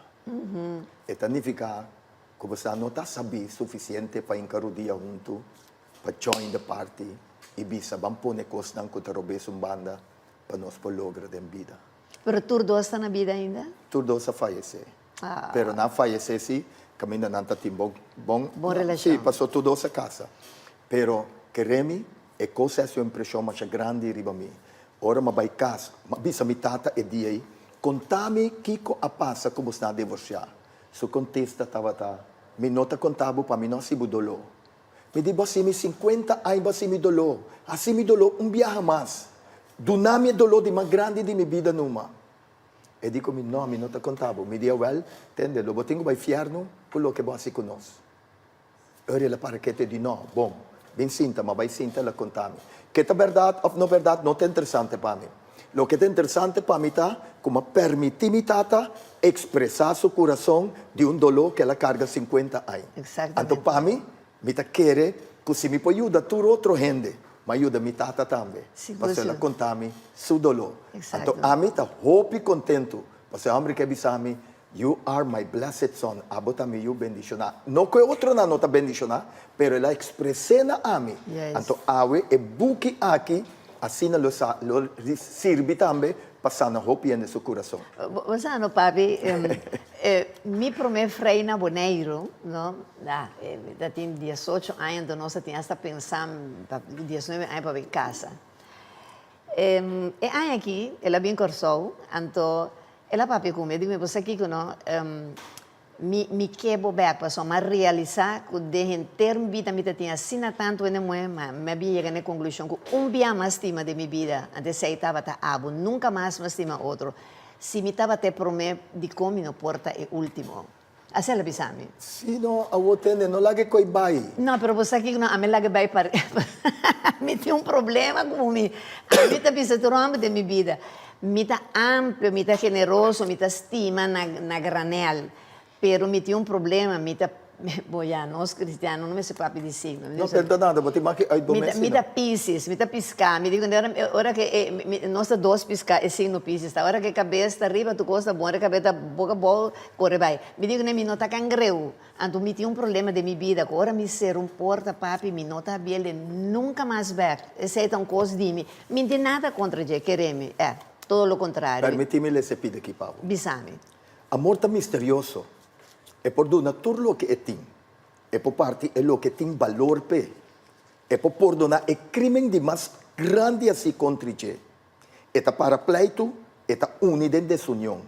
Speaker 2: E ta nifiká ku bo sa no ta sabí sufisiente pa hinka rudia huntu, pa join the party i bisa ban pone kosnan ku ta robes un banda pa nos por logra den bida.
Speaker 1: Pero tur dos ta na bida ainda?
Speaker 2: Tur dos a fayesé. Pero nan a fayesé sí, kaminda nan ta tin bon, bon,
Speaker 1: Bon relashon.
Speaker 2: Sí, paso tur dos a kasa. Pero kere mi, e kos a hasi un impreshon masha grandi riba mi. Ora mi a bai kas, mi a bisa mi tata e dia ei, Konta mi kiko a pasa ku bosnan a divorsiá. Su kontesta tabata, Mi no ta konta bo pa mi no hasi bo doló. Mi di, Bo hasi mi sinkuenta aña, bo hasi mi doló. Hasi mi doló un biaha mas. Duna mi e doló di mas grandi di mi bida numa. E di ku mi, No, mi no ta konta bo. Mi di, Awèl, tende, lo bo tin ku bai fièrnu ku loke bo hasi ku nos. Ora el a para ketu e di, No, bon, bin sinta. Ma bai sinta, el a konta mi. Ke ta bèrdat òf no bèrdat no ta interesante pa mi. Loke ta interesante pa mi ta ku mi a permití mi tata ekspresá su kurason di un doló ku el a karga sinkuenta aña. Anto pa mi, mi ta kere ku si mi por yuda tur otro hende, mi a yuda mi tata tambe, pasobra el a konta mi su doló. Anto ami ta hopi kontentu pasobra e hòmber ke bisa mi, You are my blessed son, abo ta mi yu bendishoná. No ku e otronan no ta bendishoná, pero el a ekspres'é na ami. Anto awe e buki aki asina lo sa lo sirbi tambe pa sana hopi hende su kurason.
Speaker 1: Bo sa no papi, mi promé frei na Boneiru, no, mi ta tin diesocho aña, anto nos a tin asta pensa pa diesnuebe aña pa bin kasa. E aña aki el a bin Kòrsou, anto el a papia ku mi, e di mi, bo sa kiko no, mi mi ke bo bèk pasobra mi a realisá ku den henter mi bida mi ta tin asina tantu hende muhé, ma mi a bin yega na e konklushon ku un bia mi a stima den mi bida, anto esei tabata abo, nunka mas mi a stima otro. Si mi tabata e promé, dikon mi no por ta e último? Así el a bisa mi.
Speaker 2: Sí no, awor tende, no laga e koi bai.
Speaker 1: No, pero bo sa kiko no, ami laga e bai pa Mi tin un problema ku mi. Ami ta bisa tur hòmber den mi bida, mi ta amplio, mi ta generoso, mi ta stima na na granèl, pero mi tin un problema, mi ta, bo ya, nos kristiano no mester papia di signo.
Speaker 2: No tenta nada, bo tin mas ki uit bo mes
Speaker 1: Mi ta Piscis, mi ta piská, mi di ku ora ku e, nos ta dos piská, e signo Piscis ta, ora ku e kabes ta riba tur kos ta bon, ora e kabes ta boka abou, Kore bai. Mi di kuné mi no ta kangreu. Anto mi tin un problema den mi bida ku ora mi sera un porta papi mi no ta habiel nunka mas bek. Esei ta un kos di mi. Mi no tin nada kontra dje, kere mi. Eh, todo lo kontrario.
Speaker 2: Permití mi lesa e pida aki pa bo.
Speaker 1: Bisa mi.
Speaker 2: Amor ta misterioso. E por duna tur loke e tin. E por parti e loke tin balor p'e. E por pordoná e krímen di mas grandi hasí kontri dje. E ta para pleitu, e ta uni den desunion.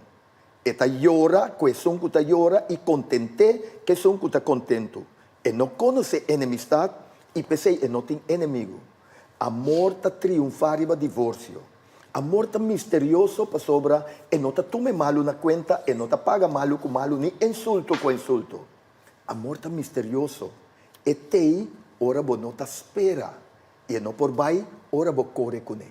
Speaker 2: E ta yora ku esun ku ta yora i kontent'é ku esun ku ta kontentu. E no konosé enemistat i p'esei e no tin enemigu. Amor ta triunfá riba divorsio. Amor ta misterioso pasobra e no ta tuma e malu na kuenta, e no ta paga malu ku malu ni insulto ku insulto. Amor ta misterioso. E t'ei ora bo no ta spera I e no por bai ora bo kore kuné.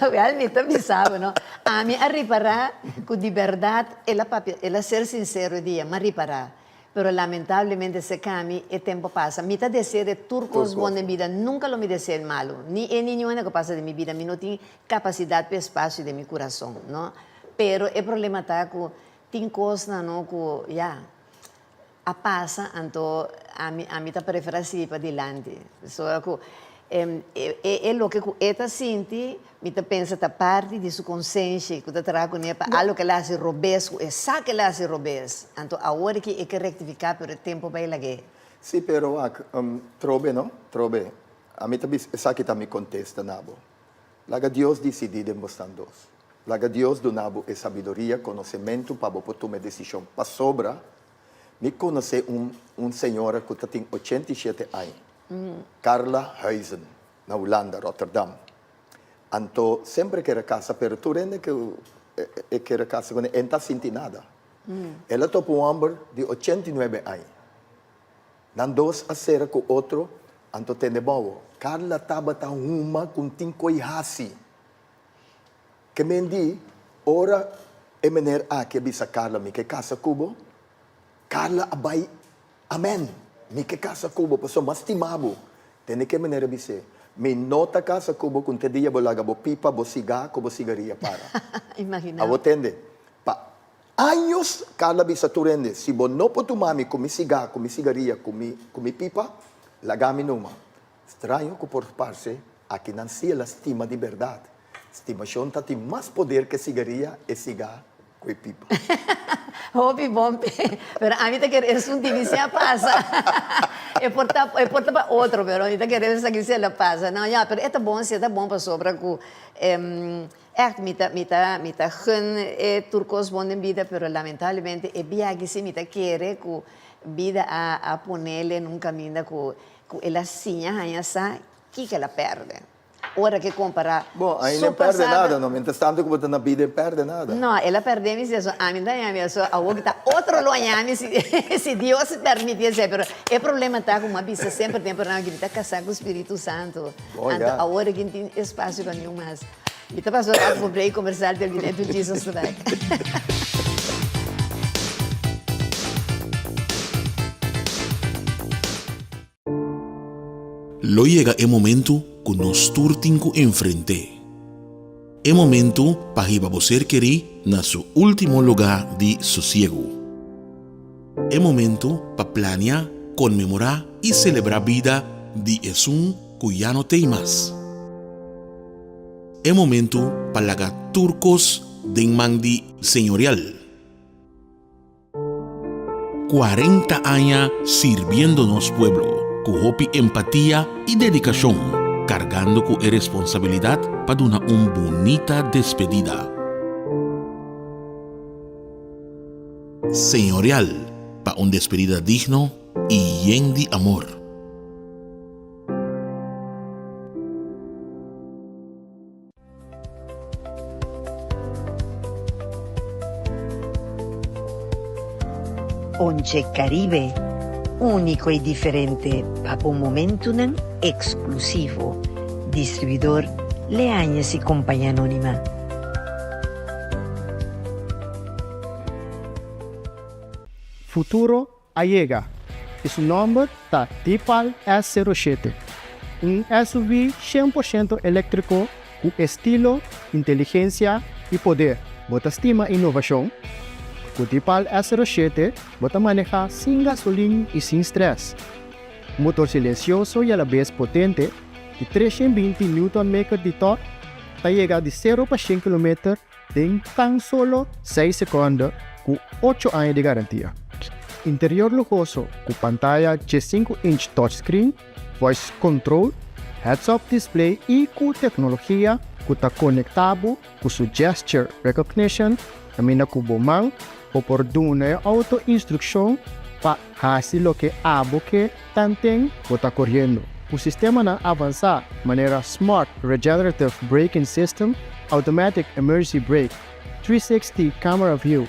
Speaker 1: Awel, mi ta bisa bo, no. Ami a ripará ku di bèrdat el a papia, el a ser sinsero e dia, m'a ripará. Pero lamentablemente serka mi e tempu a pasa. Mi ta desea de tur kos bon den bida, nunka lo mi desea el malu. Ni e ni niun hende ku pasa den mi bida, mi no tin kapasidat pa espasio den mi kurason, no. Pero e problema ta ku tin kosnan, no, ku ya. A pasa anto ami ami ta prefera sigui padilanti pasobra ku e e loke ku e ta sinti mi ta pensa ta parti di su konsenshi ku ta traha kuné pa algo ku el a hasi robes ku e sa ku el a hasi robes anto awor ki e ke rektifiká pero e tempu bai lag'é.
Speaker 2: Sí pero wak trobe no trobe ami ta bisa esaki ta mi kontesta na bo laga Dios disidí den bosnan dos laga Dios duna bo e sabiduria konosementu pa bo por tuma e desishon pasobra Mi konosé un un señora ku ta tin 87 aña, Carla Huizen, na Hulanda, Rotterdam. Anto semper e kere kasa, pero tur hende ku e kere kasa kuné, e no ta sinti nada. El a topa un hòmber di 89 aña. Nan dos a sera ku otro, anto tende bowo. Carla tabata huma ku tin koi hasi. Ke men di, ora e mener aki a bisa Carla mi ke kasa ku bo, Carla a bai, Amen! Mi ke kasa ku bo pasobra mi a stima bo. Tende ke mener a bis'é, Mi no ta kasa ku bo ku te dia bo laga bo pipa, bo sigá ku bo sigaria para. Awor tende, pa años Carla a bisa tur hende, si bo no por tuma mi ku mi sigá, ku mi sigaria, ku mi ku mi pipa, laga mi numa. Straño ku por parse, akinan si el a stima di bèrdat. Stimashon ta tin mas poder ke sigaria, e sigá ku e pipa.
Speaker 1: Hopi bon pe, pero ami ta kere esun di mi si a pasa. E por ta, e por ta pa otro, pero mi ta kere esaki si el a pasa. No, ya, pero e ta bon si, e ta bon pasobra ku ègt mi ta, mi ta, mi ta gun e tur kos bon den bida, pero lamentablemente e biaha si mi ta kere ku bida a a ponele na un kaminda ku Ku el a siña haña sa kiko el a pèrdè. Ora ke kompará
Speaker 2: Bon, ai
Speaker 1: su
Speaker 2: no pèrdè
Speaker 1: pasado.
Speaker 2: nada, no. Mientras tanto ku bo ta na bida e pèrdè nada.
Speaker 1: No, el a pèrdè mi si eso ami ta haña mi eso awor ku ta otro lo haña mi si si Dios permití esei. Pero e problema ta ku mi a bisa semper den programa ku mi ta kasá ku Spiritu Santu.
Speaker 2: Bon,
Speaker 1: Anto
Speaker 2: ya.
Speaker 1: awor aki no tin espasio pa niun mas. Mi ta pasa un rato pa break comercial terminé tu Jesus ta bek.
Speaker 3: Lo yega e momento ku nos tur tin ku enfrent'é. E momento pa hiba bo ser kerí na su último lugá di sosiegu. E momento pa plania, konmemorá i selebrá bida di esun ku ya no t'ei mas. E momento pa laga tur kos den man di Señorial. 40 aña sirbiendo nos pueblo ku hopi empatia i dedikashon, kargando ku e responsabilidat pa duna un bunita despedida. Señorial pa un despedida digno i yen di amor.
Speaker 5: Onche Caribe, úniko i diferente pa bo momentunan eksklusivo. Distribuidor Leañez y Compañía Anónima.
Speaker 8: Futuro a yega y su nomber ta Deepal S sero shete, un SUV shen por shento electrico cu estilo, inteligencia y poder. Bo ta stima innovacion? Cu Deepal S sero shete bo ta maneha sin gasolin y sin stress. Un motor silencioso y alabes potente di 320 Newton meter di torque ta yega di sero pa shen kilometer den tan solo seis seconde cu ocho aña di garantia. Interior luhoso cu pantaya 15 inch touchscreen, voice control, heads-up display y cu tecnologia cu ta conecta bo cu su gesture recognition caminda cu bo man bo por duna e auto instruccion pa haci loke abo ke tanten bo ta coriendo. Cu sistemanan avansa manera Smart Regenerative Braking System, Automatic Emergency Brake, 360 Camera View,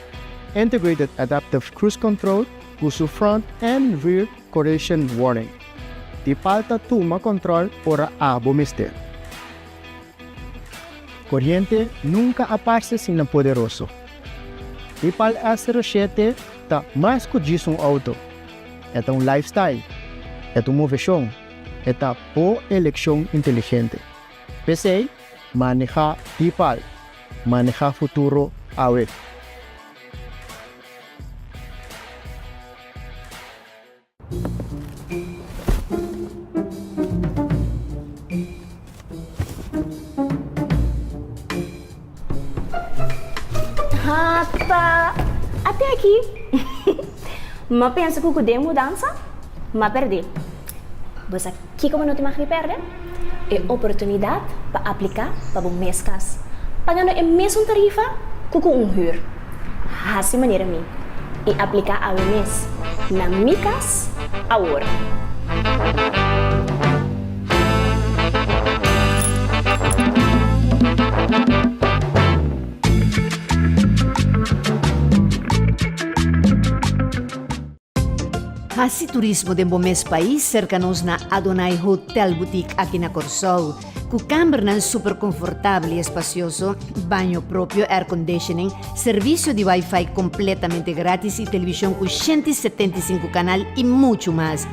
Speaker 8: Integrated Adaptive Cruise Control cu su Front and Rear Collision Warning. Di falta tuma control ora abo mester. Coriente nunca a parce asina poderoso. Deepal S 07 ta mas cu djis un auto. E ta un lifestyle. E ta un movecion. E ta bo eleccion inteligente. P'esey, maneha Deepal. Maneha futuro awe.
Speaker 9: Hata, ate aki. M'a pensa ku ku den mudansa, m'a pèrdè. Bo sa kiko bo no tin mag di pèrdè? E oportunidat pa apliká pa bo mes kas, pagando e mesun tarifa ku ku un hür. Hasi manera mi i apliká awe mes na Mi Kas Awor.
Speaker 1: Hasi turismo den bo mes pais serka nos na Adonai Hotel Boutique aki na Kòrsou. Ku kambernan super konfortabel i espasioso, baño propio, airconditioning, servisio di wifi kompletamente gratis i televishon ku 175 kanal i muchu mas.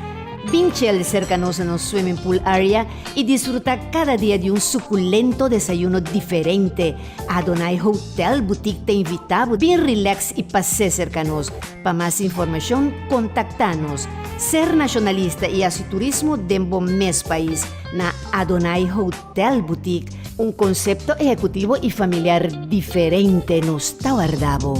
Speaker 1: Bin chel serka nos na nos swimming pool area i disfrutá kada dia di un sukulento desayuno diferente. Adonai Hotel Boutique ta invitá bo bin relax i pas'é serka nos. Pa mas informashon kontaktá nos. Ser nashonalista i hasi turismo den bo mes pais na Adonai Hotel Boutique, un konsepto ehekutivo i familiar diferente nos ta warda bo.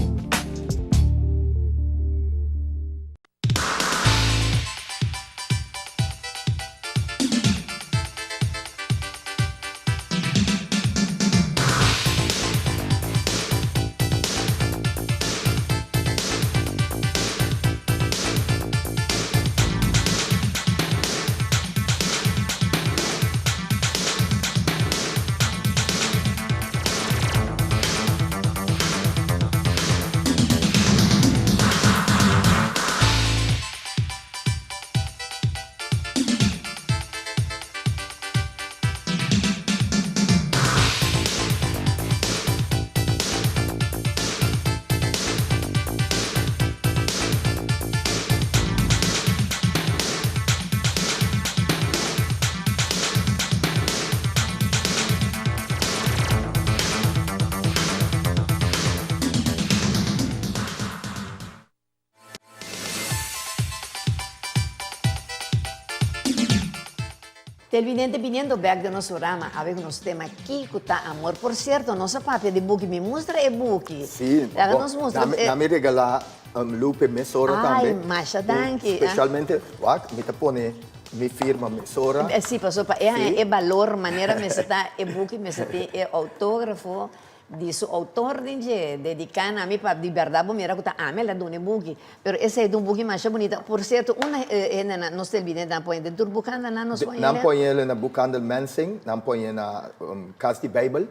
Speaker 1: Televidente biniendo bek den nos programa awe ku nos tema Kiko ta amor? Por sierto nos a papia di buki mi mustra e buki.
Speaker 2: Si,
Speaker 1: Laga nos mustra
Speaker 2: bo, na mi regala Lupe mesora tambe.
Speaker 1: Ay, masha danki.
Speaker 2: Specialmente, wak, mi ta pone mi firma mesora.
Speaker 1: Si, pasobra pa e haña e balor manera mester ta e buki mester tin e autografo Di su outor den dje dediká na mi pa di bèrdat bo mira ku ta ami el a duna e buki. Pero esei ta un buki masha bunita. Por sierto, unda e hendenan nos televidentenan pone den tur bukanda nan nos pone
Speaker 2: Nan pone na Boekhandel Mensing, nan pone na Kas di Beibel,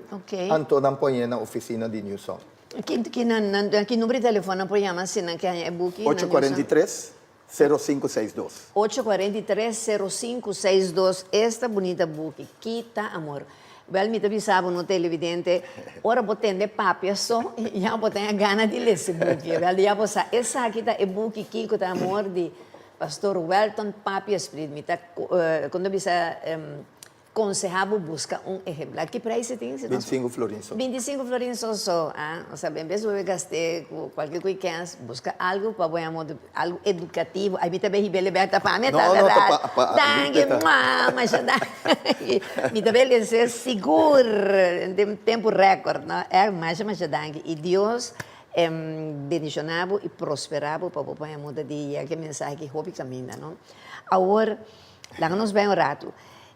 Speaker 2: anto nan pone na ofisina di New Song.
Speaker 1: Ki nan ki number di telefòn nan por yama si nan ke haña e buki na New Song?
Speaker 2: 843 0562.
Speaker 1: 843 0562 Esta bunita buki, Ki ta amor? Wel mi ta bisa bo no televidente, ora bo tende papia so, ya bo ta gana di lesa e buki. Wel ya bo sa, esaki ta e buki Kiko ta amor di Pastor Welton Papia Spriet. Mi ta, kon ta bisa, Conseha bo busca un ehemplar. Ki prijs e tin?
Speaker 2: 25 florin so.
Speaker 1: 25 florin so so. Ah, o sea, en bes bo bay gast'é cu cualkier cu kens, busca algo pa bo yama algo educativo. Ay, mi ta bay hib'é Liberta pa mi, ta
Speaker 2: No, no, ta
Speaker 1: verdad.
Speaker 2: pa, pa
Speaker 1: Danki,
Speaker 2: Liberta.
Speaker 1: mua, masha danki. Mi ta bay les'é sigur den tempo record, no. Eh, masha, masha danki. Y Dios bendiciona bo y prospera bo pa bo por haña moda di yega e mensahe ki hopi caminda, no. Awor, Laga nos bai un ratu.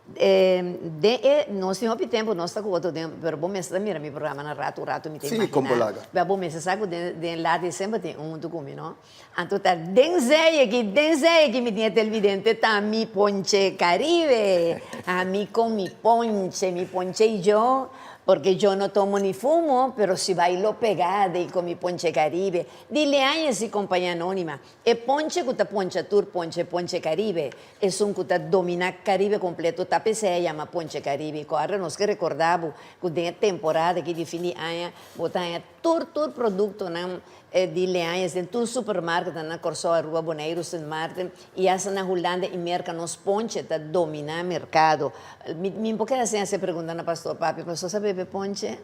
Speaker 1: Den e nos tin hopi tempu nos ta ku otro den pero bo mester ta mira mi programa na ratu ratu mi ta
Speaker 2: Sí, kon bo
Speaker 1: imaginá.
Speaker 2: laga.
Speaker 1: Pero bo mester sa ku den den laat di semper tin un huntu ku mi no. Anto ta den zee aki den zee aki mi tin e televidente ta mi ponche Caribe. Ami con mi ponche mi ponche y yo porque yo no tomo ni fumo pero si bailo pegada y con mi ponche Caribe. Di Leañez y Compañía Anónima. E ponche ku ta poncha tur ponche ponche Caribe, esun ku ta dominá Caribe kompleto ta p'esei a yama ponche Caribe. Ku ora nos ke rekordá bo ku den e temporada aki di fin di aña bo ta haña tur tur produktonan di Leañez den tur supermarketnan na Kòrsou, Aruba, Boneiru, Sint Maarten i asta na Hulanda i Merka nos ponche ta dominá merkado. Mi mi por keda sin hasi e pregunta na pastor Papi, pastor sa bebe ponche?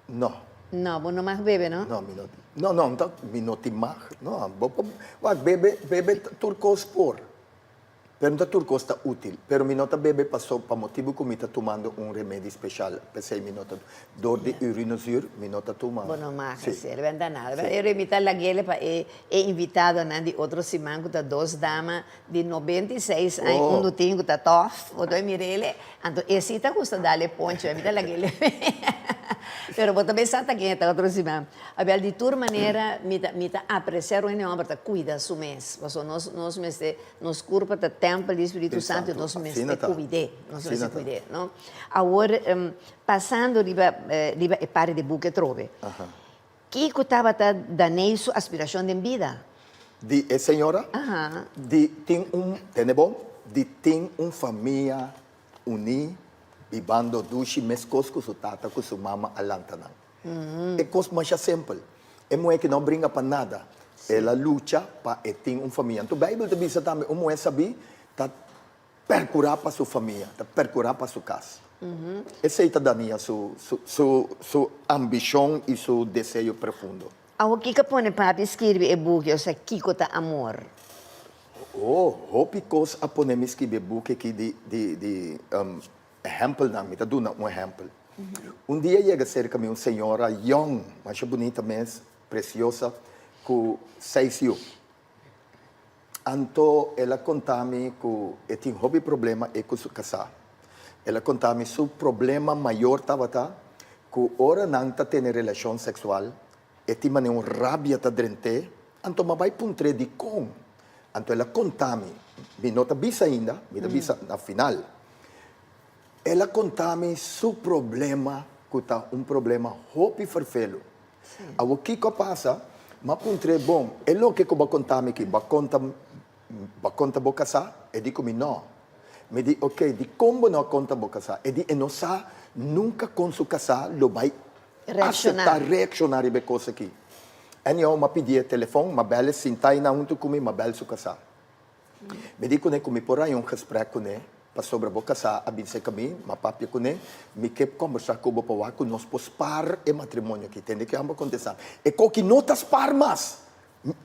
Speaker 2: No.
Speaker 1: No, bo no mag bebe, no?
Speaker 2: No, mi no. No, no, ta, mi no tin mag. No, bo por, wak, bebe, bebe tur kos por. Pero no ta tur kos ta útil. Pero mi no ta bebe paso, pa motibu ku mi ta tumando un remedi speshal. P'esei mi no ta, dor di urinezuur, mi no ta tuma.
Speaker 1: Bo no mag
Speaker 2: Sí.
Speaker 1: hasi, benta nada.
Speaker 2: Sí.
Speaker 1: Pero mi ta lag'el pa e, e invitadonan di otro siman ku ta dos dama di 96 aña,
Speaker 2: Oh.
Speaker 1: un lo tin ku ta tòf, bo ta mir'el, anto e si ta gusta dal e poncho, mi ta lag'el. Pero bo ta bay sa ta ken e ta otro siman. Awel, di tur manera mi ta mi ta aprecia ora un homber ta cuida su mes, pasobra nos nos mester, nos curpa ta tempel di Spiritu Santo y nos mester cuid'é, nos mester cuid'é, no? Awor, pasando riba riba e parti di buki atrobe, kico tabata Daney su aspiracion den bida?
Speaker 2: Di e señora di tin un, tende bon, di tin un famia uní, bibando dushi meskos ku su tata ku su mama a lanta nan. E kos masha simpel. E muhé ki no bringa pa nada, el a lucha pa e tin un famia. Anto Beibel ta bisa tambe un muhé sabí ta perkurá pa su famia, ta perkurá pa su kas. Esei ta Dania su su su ambishon i su deseo profundo.
Speaker 1: Awor kiko a pone papi skirbi e buki osea kiko ta amor?
Speaker 2: Oh, hopi kos a pone mi skirbi e buki aki di di di ehèmpelnan. Mi ta duna un ehèmpel. Un dia yega serka mi un señora yòn, masha bunita mes, presiosa, ku seis yu. Anto el a konta mi ku e tin hopi problema e ku su kasá. El a konta mi su problema mayor tabata ku ora nan ta tene relashon seksual e tin manera un rabia ta drent'é, anto m'a bai puntr'é dikon. Anto el a konta mi, mi no ta bisa ainda, mi ta bisa na final. El a konta mi su problema ku ta un problema hopi ferfelu. Awor kiko a pasa? M'a puntr'é, Bon, e loke ku bo a konta mi aki, bo a konta bo a konta bo kasá? E di ku mi, Nò. Mi di, Oké, dikon bo no a konta bo kasá? E di, E no sa nunka kon su kasá lo bai aseptá, reakshoná riba e kos aki. Anyhow, m'a pidié telefòn, m'a bèl e sintá einan huntu ku mi, m'a bèl su kasá. Mi di kuné ku mi por haña un gesprek kuné pasobra bo kasá a bin serka mi, m'a papia kuné, mi ke kòmbersá ku bo pa wak ku nos por spar e matrimonio aki. Tende ke hòmber kontestá, E koki no ta spar mas!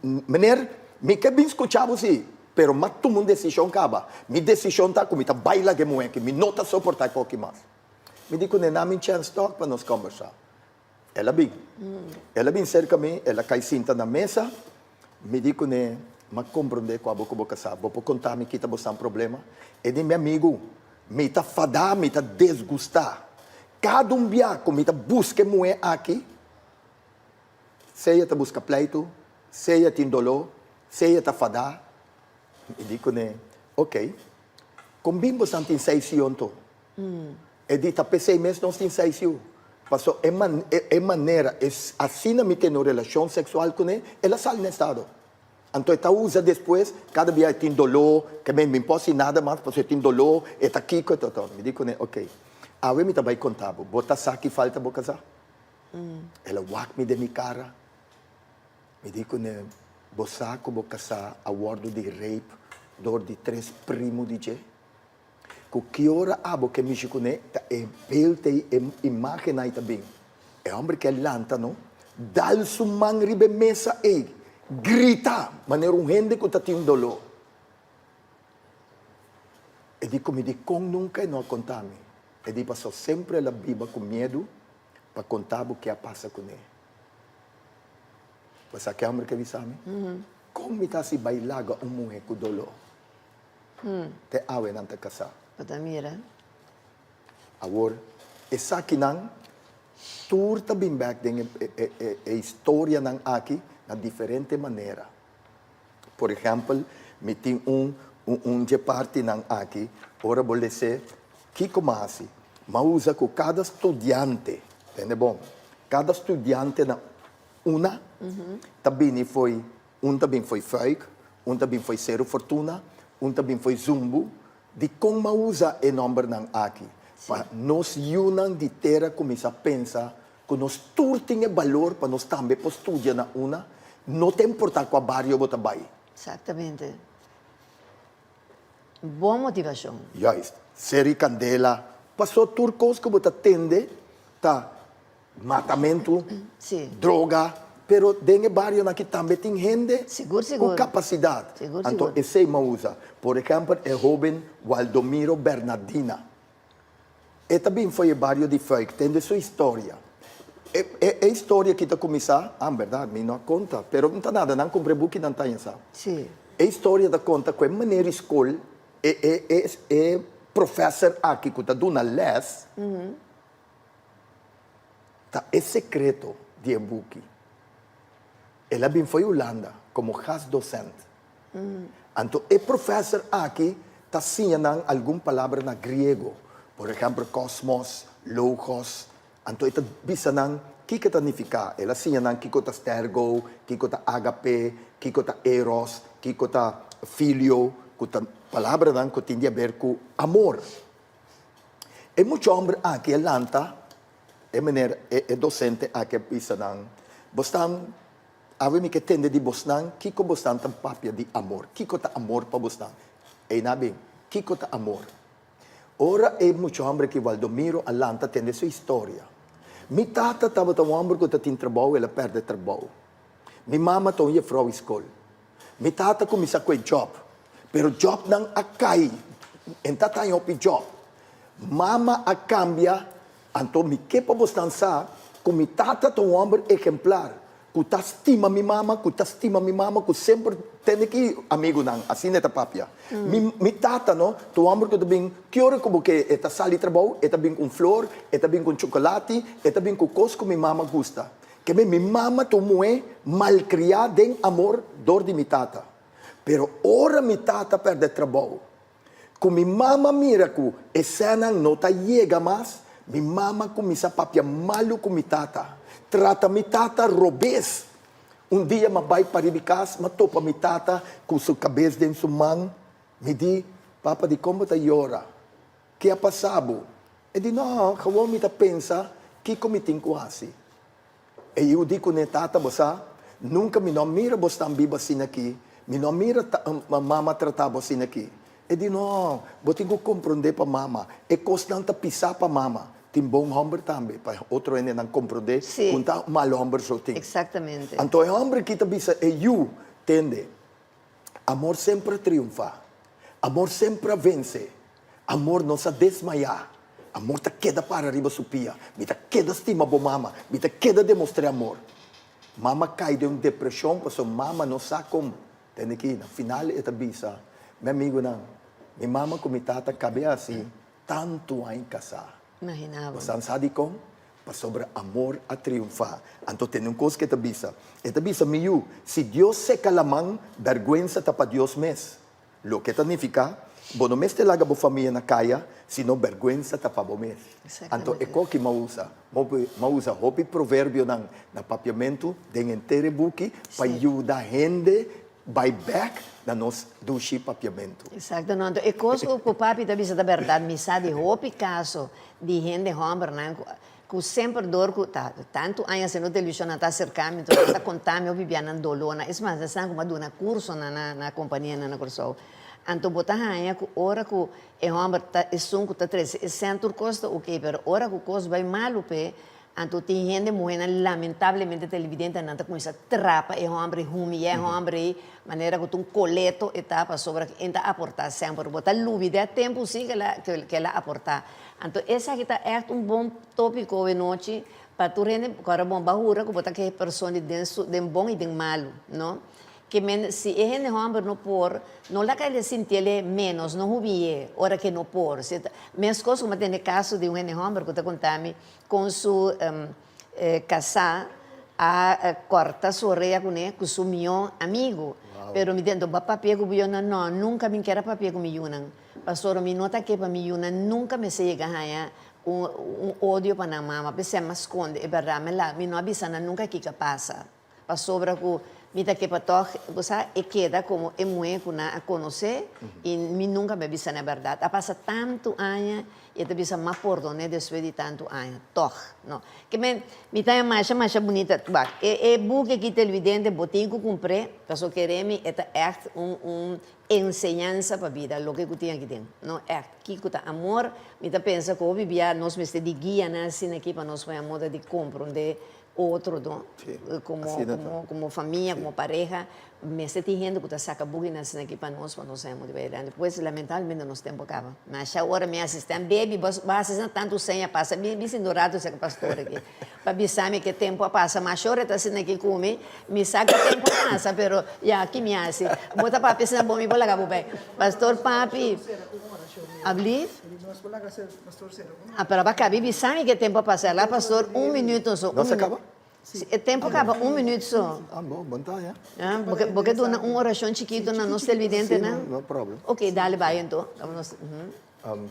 Speaker 2: Meneer, mi ke bin skuchá bo sí, pero m'a tuma un desishon kaba. Mi desishon ta ku mi ta bai laga e muhé aki, mi no ta soportá e koki mas. Mi di kuné, Na mi chèns tòg pa nos kòmbersá. El a bin. El a bin serka mi, el a kai sinta na mesa. Mi di kuné, M'a komprondé ku abo ku bo kasá. Bo por konta mi kita bosan problema? E di, Mi amigu, mi ta fadá, mi ta desgustá. Kada un bia ku mi ta buska e muhé aki, sea ta buska pleitu, sea tin doló, sea ta fadá. Mi di kuné, Oké, kon bin bosan tin seis yu anto? E di ta p'esei mes nos tin seis yu. Paso e man e manera e asina mi tene un relashon seksual kuné, el a sali na estado. Anto e ta usa despues, kada bia e tin doló, ke men mi por hasi nada mas pasobra e tin doló, e ta kiko, e ta otro. Mi di kuné, oké, awe mi ta bai konta bo, bo ta sa ki falta bo kasá? El a wak mi den mi kara, mi di kuné, bo sa ku bo kasá a wòrdu di rape dor di tres primu di dje? Ku ki ora abo ke mishi kuné ta e beeld ei, e imágen ei ta bin. E hòmber ke lanta no, dal su man riba e mesa ei, grita manera un hende ku ta tin un doló. E di ku mi, Dikon nunka e no a konta mi? E di, Pasobra semper el a biba ku miedu pa konta bo ke a pasa kuné. Bo sa ke hòmber ke bisa mi? Kon mi ta hasi bai laga un muhé ku doló? Te awe nan ta kasá.
Speaker 1: Bo ta mira.
Speaker 2: Awor, esakinan tur ta bin bèk den e historianan aki na diferente manera. Por ehèmpel, mi tin un un dje partinan aki, ora bo les'é, kiko m'a hasi? M'a usa ku kada studiante, tende bon, kada studiante na una ta bini fo'i Un ta bin fo'i Fuik, un ta bin fo'i Seru Fortuna, un ta bin fo'i Zumbu. Dikon m'a usa e nòmbernan aki? Pa nos yunan di tera kuminsá pensa ku nos tur tin e balor pa nos tambe por studia na una, no ta importá kua bario bo ta bai.
Speaker 1: Exactamente. Bon motivashon.
Speaker 2: Juist. Seri kandela. Pasó tur kos ku bo ta tende ta Matamentu, droga, pero den e barionan aki tambe tin hende ku kapasidat. Anto esei m'a usa. Por ehèmpel e hóben Waldomiro Bernardina. E ta bin for e bario di Fuik, tende su historia. E e historia aki ta kuminsá, ah bèrdat mi no a konta, pero no ta nada, nan kumpra e buki nan ta haña sa. E historia ta konta ku e manera di skol, e e e e profèser aki ku ta duna lès, Ta e sekreto di e buki. El a bin fo'i Hulanda komo gastdosent. Anto e profèser aki ta siña nan algun palabra na griego, por ehèmpel kosmos, logos. Anto e ta bisa nan. Kiko ta nifiká? El a siña nan kiko ta stergo, kiko ta agape, kiko ta eros, kiko ta filio, ku ta palabranan ku tin di aber ku amor. E mucha hòmber aki a lanta, e meneer, e dosente aki a bisa nan, Bosnan, awe mi ke tende di bosnan kiko bosnan ta papia di amor. Kiko ta amor pa bosnan? Einan bin, kiko ta amor? Ora e mucha hòmber aki Waldomiro a lanta tende su historia. Mi tata tabata un hòmber ku ta tin trabou, el a pèrdè trabou. Mi mama ta un jefrou i skol. Mi tata kuminsá ku e djòp, pero djòpnan a kai, e ta taña hopi djòp. Mama a kambia, anto mi ke pa bosnan sa ku mi tata ta un hòmber ehemplar, ku ta stima mi mama, ku ta stima mi mama, ku semper tende ki amigunan, asina e ta papia. Mi mi tata no, ta un hòmber ku ta bin ki ora ku bo ke e ta sali trabou, e ta bin ku un flor, e ta bin ku un chokolati, e ta bin ku kos ku mi mama gusta. Ke mi mama ta un muhé malkriá den amor dor di mi tata. Pero ora mi tata pèrdè trabou, ku mi mama mira ku e sènnan no ta yega mas, mi mama kuminsá papia malu ku mi tata, trata mi tata robes. Un dia m'a bai pariba kas, m'a topa mi tata ku su kabes den su man. Mi di, Papa, dikon bo ta yora? Ke a pasa bo? E di, No, gewoon mi ta pensa kiko mi tin ku hasi. E yu di kuné, Tata, bo sa, nunka mi no a mira bo stan biba asina aki, mi no a mira mama trata bo asina aki. E di, No, bo tin ku komprondé pa mama, e kosnan ta pisá pa mama. Tin bon hòmber tambe, pa otro hendenan komprondé ku un ta mal hòmber so tin. Anto e hòmber aki ta bisa e yu, Tende, Amor semper a triunfá. Amor semper a vense. Amor no sa desmayá. Amor ta keda para riba su pia. Mi ta keda stima bo mama. Mi ta keda demostr'é amor. Mama kai den un depreshon pasobra mama no sa kon. Tende ki na final e ta bisa, Mi amigunan, mi mama ku mi tata kab'é hasi tantu aña kasá.
Speaker 1: Imaginá bo.
Speaker 2: Bo san sa dikon? Pasobra amor a triunfá. Anto tende un kos ku e ta bisa. E ta bisa, Mi yu, si Dios seka laman, bèrgwensa ta pa Dios mes. Loke ta nifiká, bo no mester laga bo famia na kaya, sino bèrgwensa ta pa bo mes. Anto e koki m'a usa. M'a usa hopi proverbionan na papiamentu den henter e buki pa yuda hende bai bèk na nos dushi papiamentu.
Speaker 1: Exacto, no. Anto e kos ku papi ta bisa ta bèrdat. Mi sa di hopi kaso di hende hòmbernan ku ku semper dor ku ta tantu aña hasiendo televishon nan ta aserká mi, enton nan ta konta mi hopi bia nan dolónan. Es mas, esnan ku mi a duna kursonan na na kompanianan na Kòrsou. Anto bo ta haña ku ora ku e hòmber ta esun ku ta trese e sèn tur kos ta oke, pero ora ku kos bai malu p'e, Anto tin hende muhénan lamentablemente televidente nan ta kuminsá trapa e hòmber ei, humiyá e hòmber ei, manera ku ta un koleto e ta pasobra ku e ta aportá semper. Bo ta lubidá e tempu sí ku el a aportá. Anto esaki ta ègt un bon tópiko awe nochi pa tur hende ku ora bon bo a hura ku bo ta ke e persona di den su den bon i den malu, no? Ke men si e hende hòmber no por, no laga el sinti el e ménos, no humiy'é ora ku e no por. Si e ta meskos ku mi a tende kaso di un hende hòmber ku ta konta mi Kon su kasá a kòrta su orea kuné ku su mihó amigu. Pero mi dentro, bo a papia ku bo yunan? No, nunka mi kier a papia ku mi yunan. Pasobra mi no ta ke pa mi yunan nunka mester yega haña un odio pa nan mama. P'esei mi a skonde e bèrdat. Mi la, mi no a bisa nan nunka kiko a pasa. Pasobra ku mi ta ke pa tòg, bo sa, e keda komo e muhé ku nan a konosé i mi nunka mi a bisa nan e bèrdat. A pasa tantu aña i e ta bisa m'a pordon'é despues di tantu aña. Tòg, no. Ke men, mi ta haña masha masha bunita. Wak, e e buki aki Televidente bo tin ku kumpr'é, pasobra kere mi e ta ègt un un enseñansa pa bida, loke ku tin aki den. No, ègt. Kiko ta amor? Mi ta pensa ku hopi bia nos mester di guianan asina aki pa nos por haña moda di komprondé otro no como como como famia como pareha mester tin hende cu ta saca bukinan asina aki pa nos pa nos haya motiva adelante pues lamentablemente nos tempo a caba masha ora mi asisten baby bo a haci asina tanto seña pasa mi mi sinti un rato cerca pastor aki pa bisami ke tempo a pasa masha ora e ta asina aki cu mi mi sa ke tempo a pasa pero ya ki mi haci bo ta papia asina bo mi por laga bo bay pastor papi ablief. Ah, pero aba cabi bisa mi ke tempo a pasa. La pastor, un minuto so.
Speaker 2: No se caba?
Speaker 1: Si, e tempo caba un minuut so.
Speaker 2: Ah, bo, bon ta, ya.
Speaker 1: Ah, bo ke, bo ke duna un oracion chikito na nos televidentenan?
Speaker 2: Si, no, no problem.
Speaker 1: Ok, dale bai anto. Nos,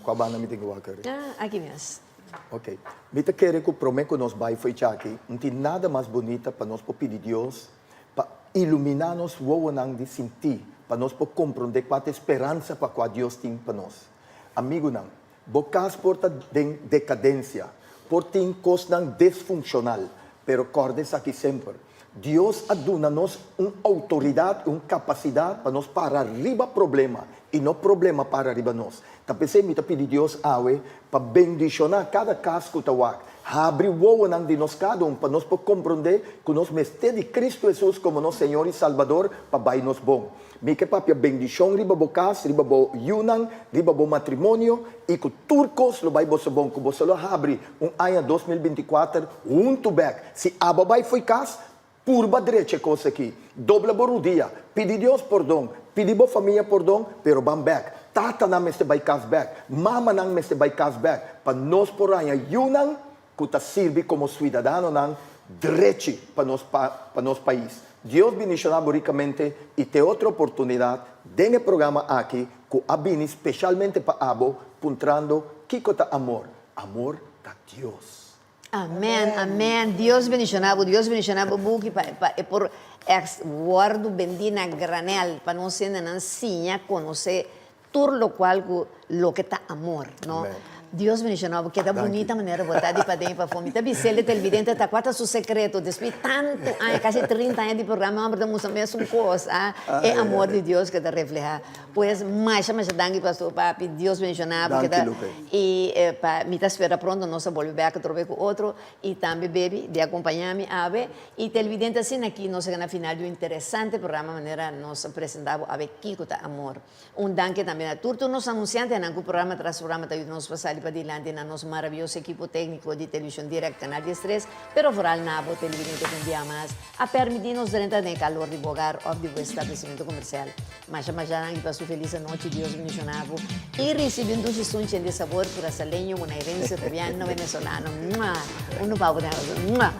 Speaker 2: Cua banda mi tin cu wak ari?
Speaker 1: Ah, aki mes.
Speaker 2: Ok. Mi ta kere ku promé ku nos bai fo'i djaki, no tin nada mas bunita pa nos por pidi Dios pa iluminá nos wowonan di sintí, pa nos por komprondé kua ta e speransa pa kua Dios tin pa nos. Amigunan, bo kas por ta den dekadensia, por tin kosnan desfunshonal, pero kòrda esaki semper, Dios a duna nos un outoridat i un kapasidat pa nos para riba problema i no problema para riba nos. Ta p'esei mi ta pidi Dios awe pa bendishoná kada kas ku ta wak. Habri wowonan di nos kada un pa nos por komprondé ku nos mester di Kristu Hesus komo nos Señor i Salbador pa bai nos bon. Mi ke papia bendishon riba bo kas, riba bo yunan, riba bo matrimonio i ku tur kos lo bai boso bon, ku boso lo habri un aña 2024 huntu bèk. Si abo a bai fo'i kas, purba drecha e kos aki. Dobla bo rudia, pidi Dios pordon, pidi bo famia pordon, pero ban bèk. Tatanan mester bai kas bèk, mamanan mester bai kas bèk, pa nos por haña yunan ku ta sirbi komo suidadanonan drechi pa nos pa nos pais. Dios bindishoná bo rikamente i te otro oportunidat den e programa aki ku a bini speshalmente pa abo puntrando kiko ta amor. Amor ta Dios.
Speaker 1: Amen amen Dios bendiciona bo Dios bendiciona bo buki pa pa e por ex wordo bendi na granel pa nos hendenan siña conoce Tur locual cu loke ta amor, no? Dios bendiciona bo, keda bunita manera bo ta di paden y pafó. Mi ta bis'el e televidente ta cua ta su secreto despues di tanto aña, casi trinta aña di programa, homber ta mustra mesun cos, ah, e amor di Dios ke ta refleha. Pues masha masha danki Pastor Papi, Dios bendiciona bo, keda y pa mi ta spera pronto nos ta bolbe bek atrobe cu otro y tambe Baby di acompaña mi awe y televidente asina aki nos a yega na final di un interesante programa manera nos a presenta bo awe kico ta amor. Un danki tambe na tur tur nos anunsiantenan ku programa tras programa ta yuda nos pa sali padilanti na nos maravioso ekipo tékniko di Televishon Direct Kanal 13, pero foral na bo televidente ku un bia mas a permití nos drenta den e kalor di bo hogar òf di bo establesimentu komersial. Masha masha danki pa su felis anochi, Dios bendishoná bo i risibí un dushi sunchi di sabor kurasaleño, bonairense, rubiano, venezolano. Mua! Unu pa bo den abraso. Mua!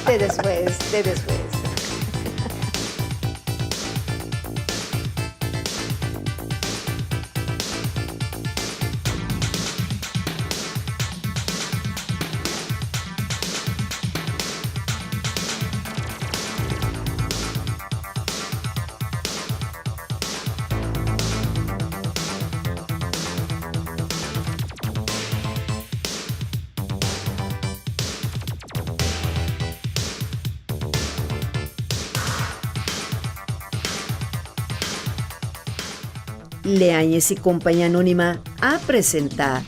Speaker 1: Te despues, te despues.
Speaker 5: Leañez y Compañía Anónima a presenta.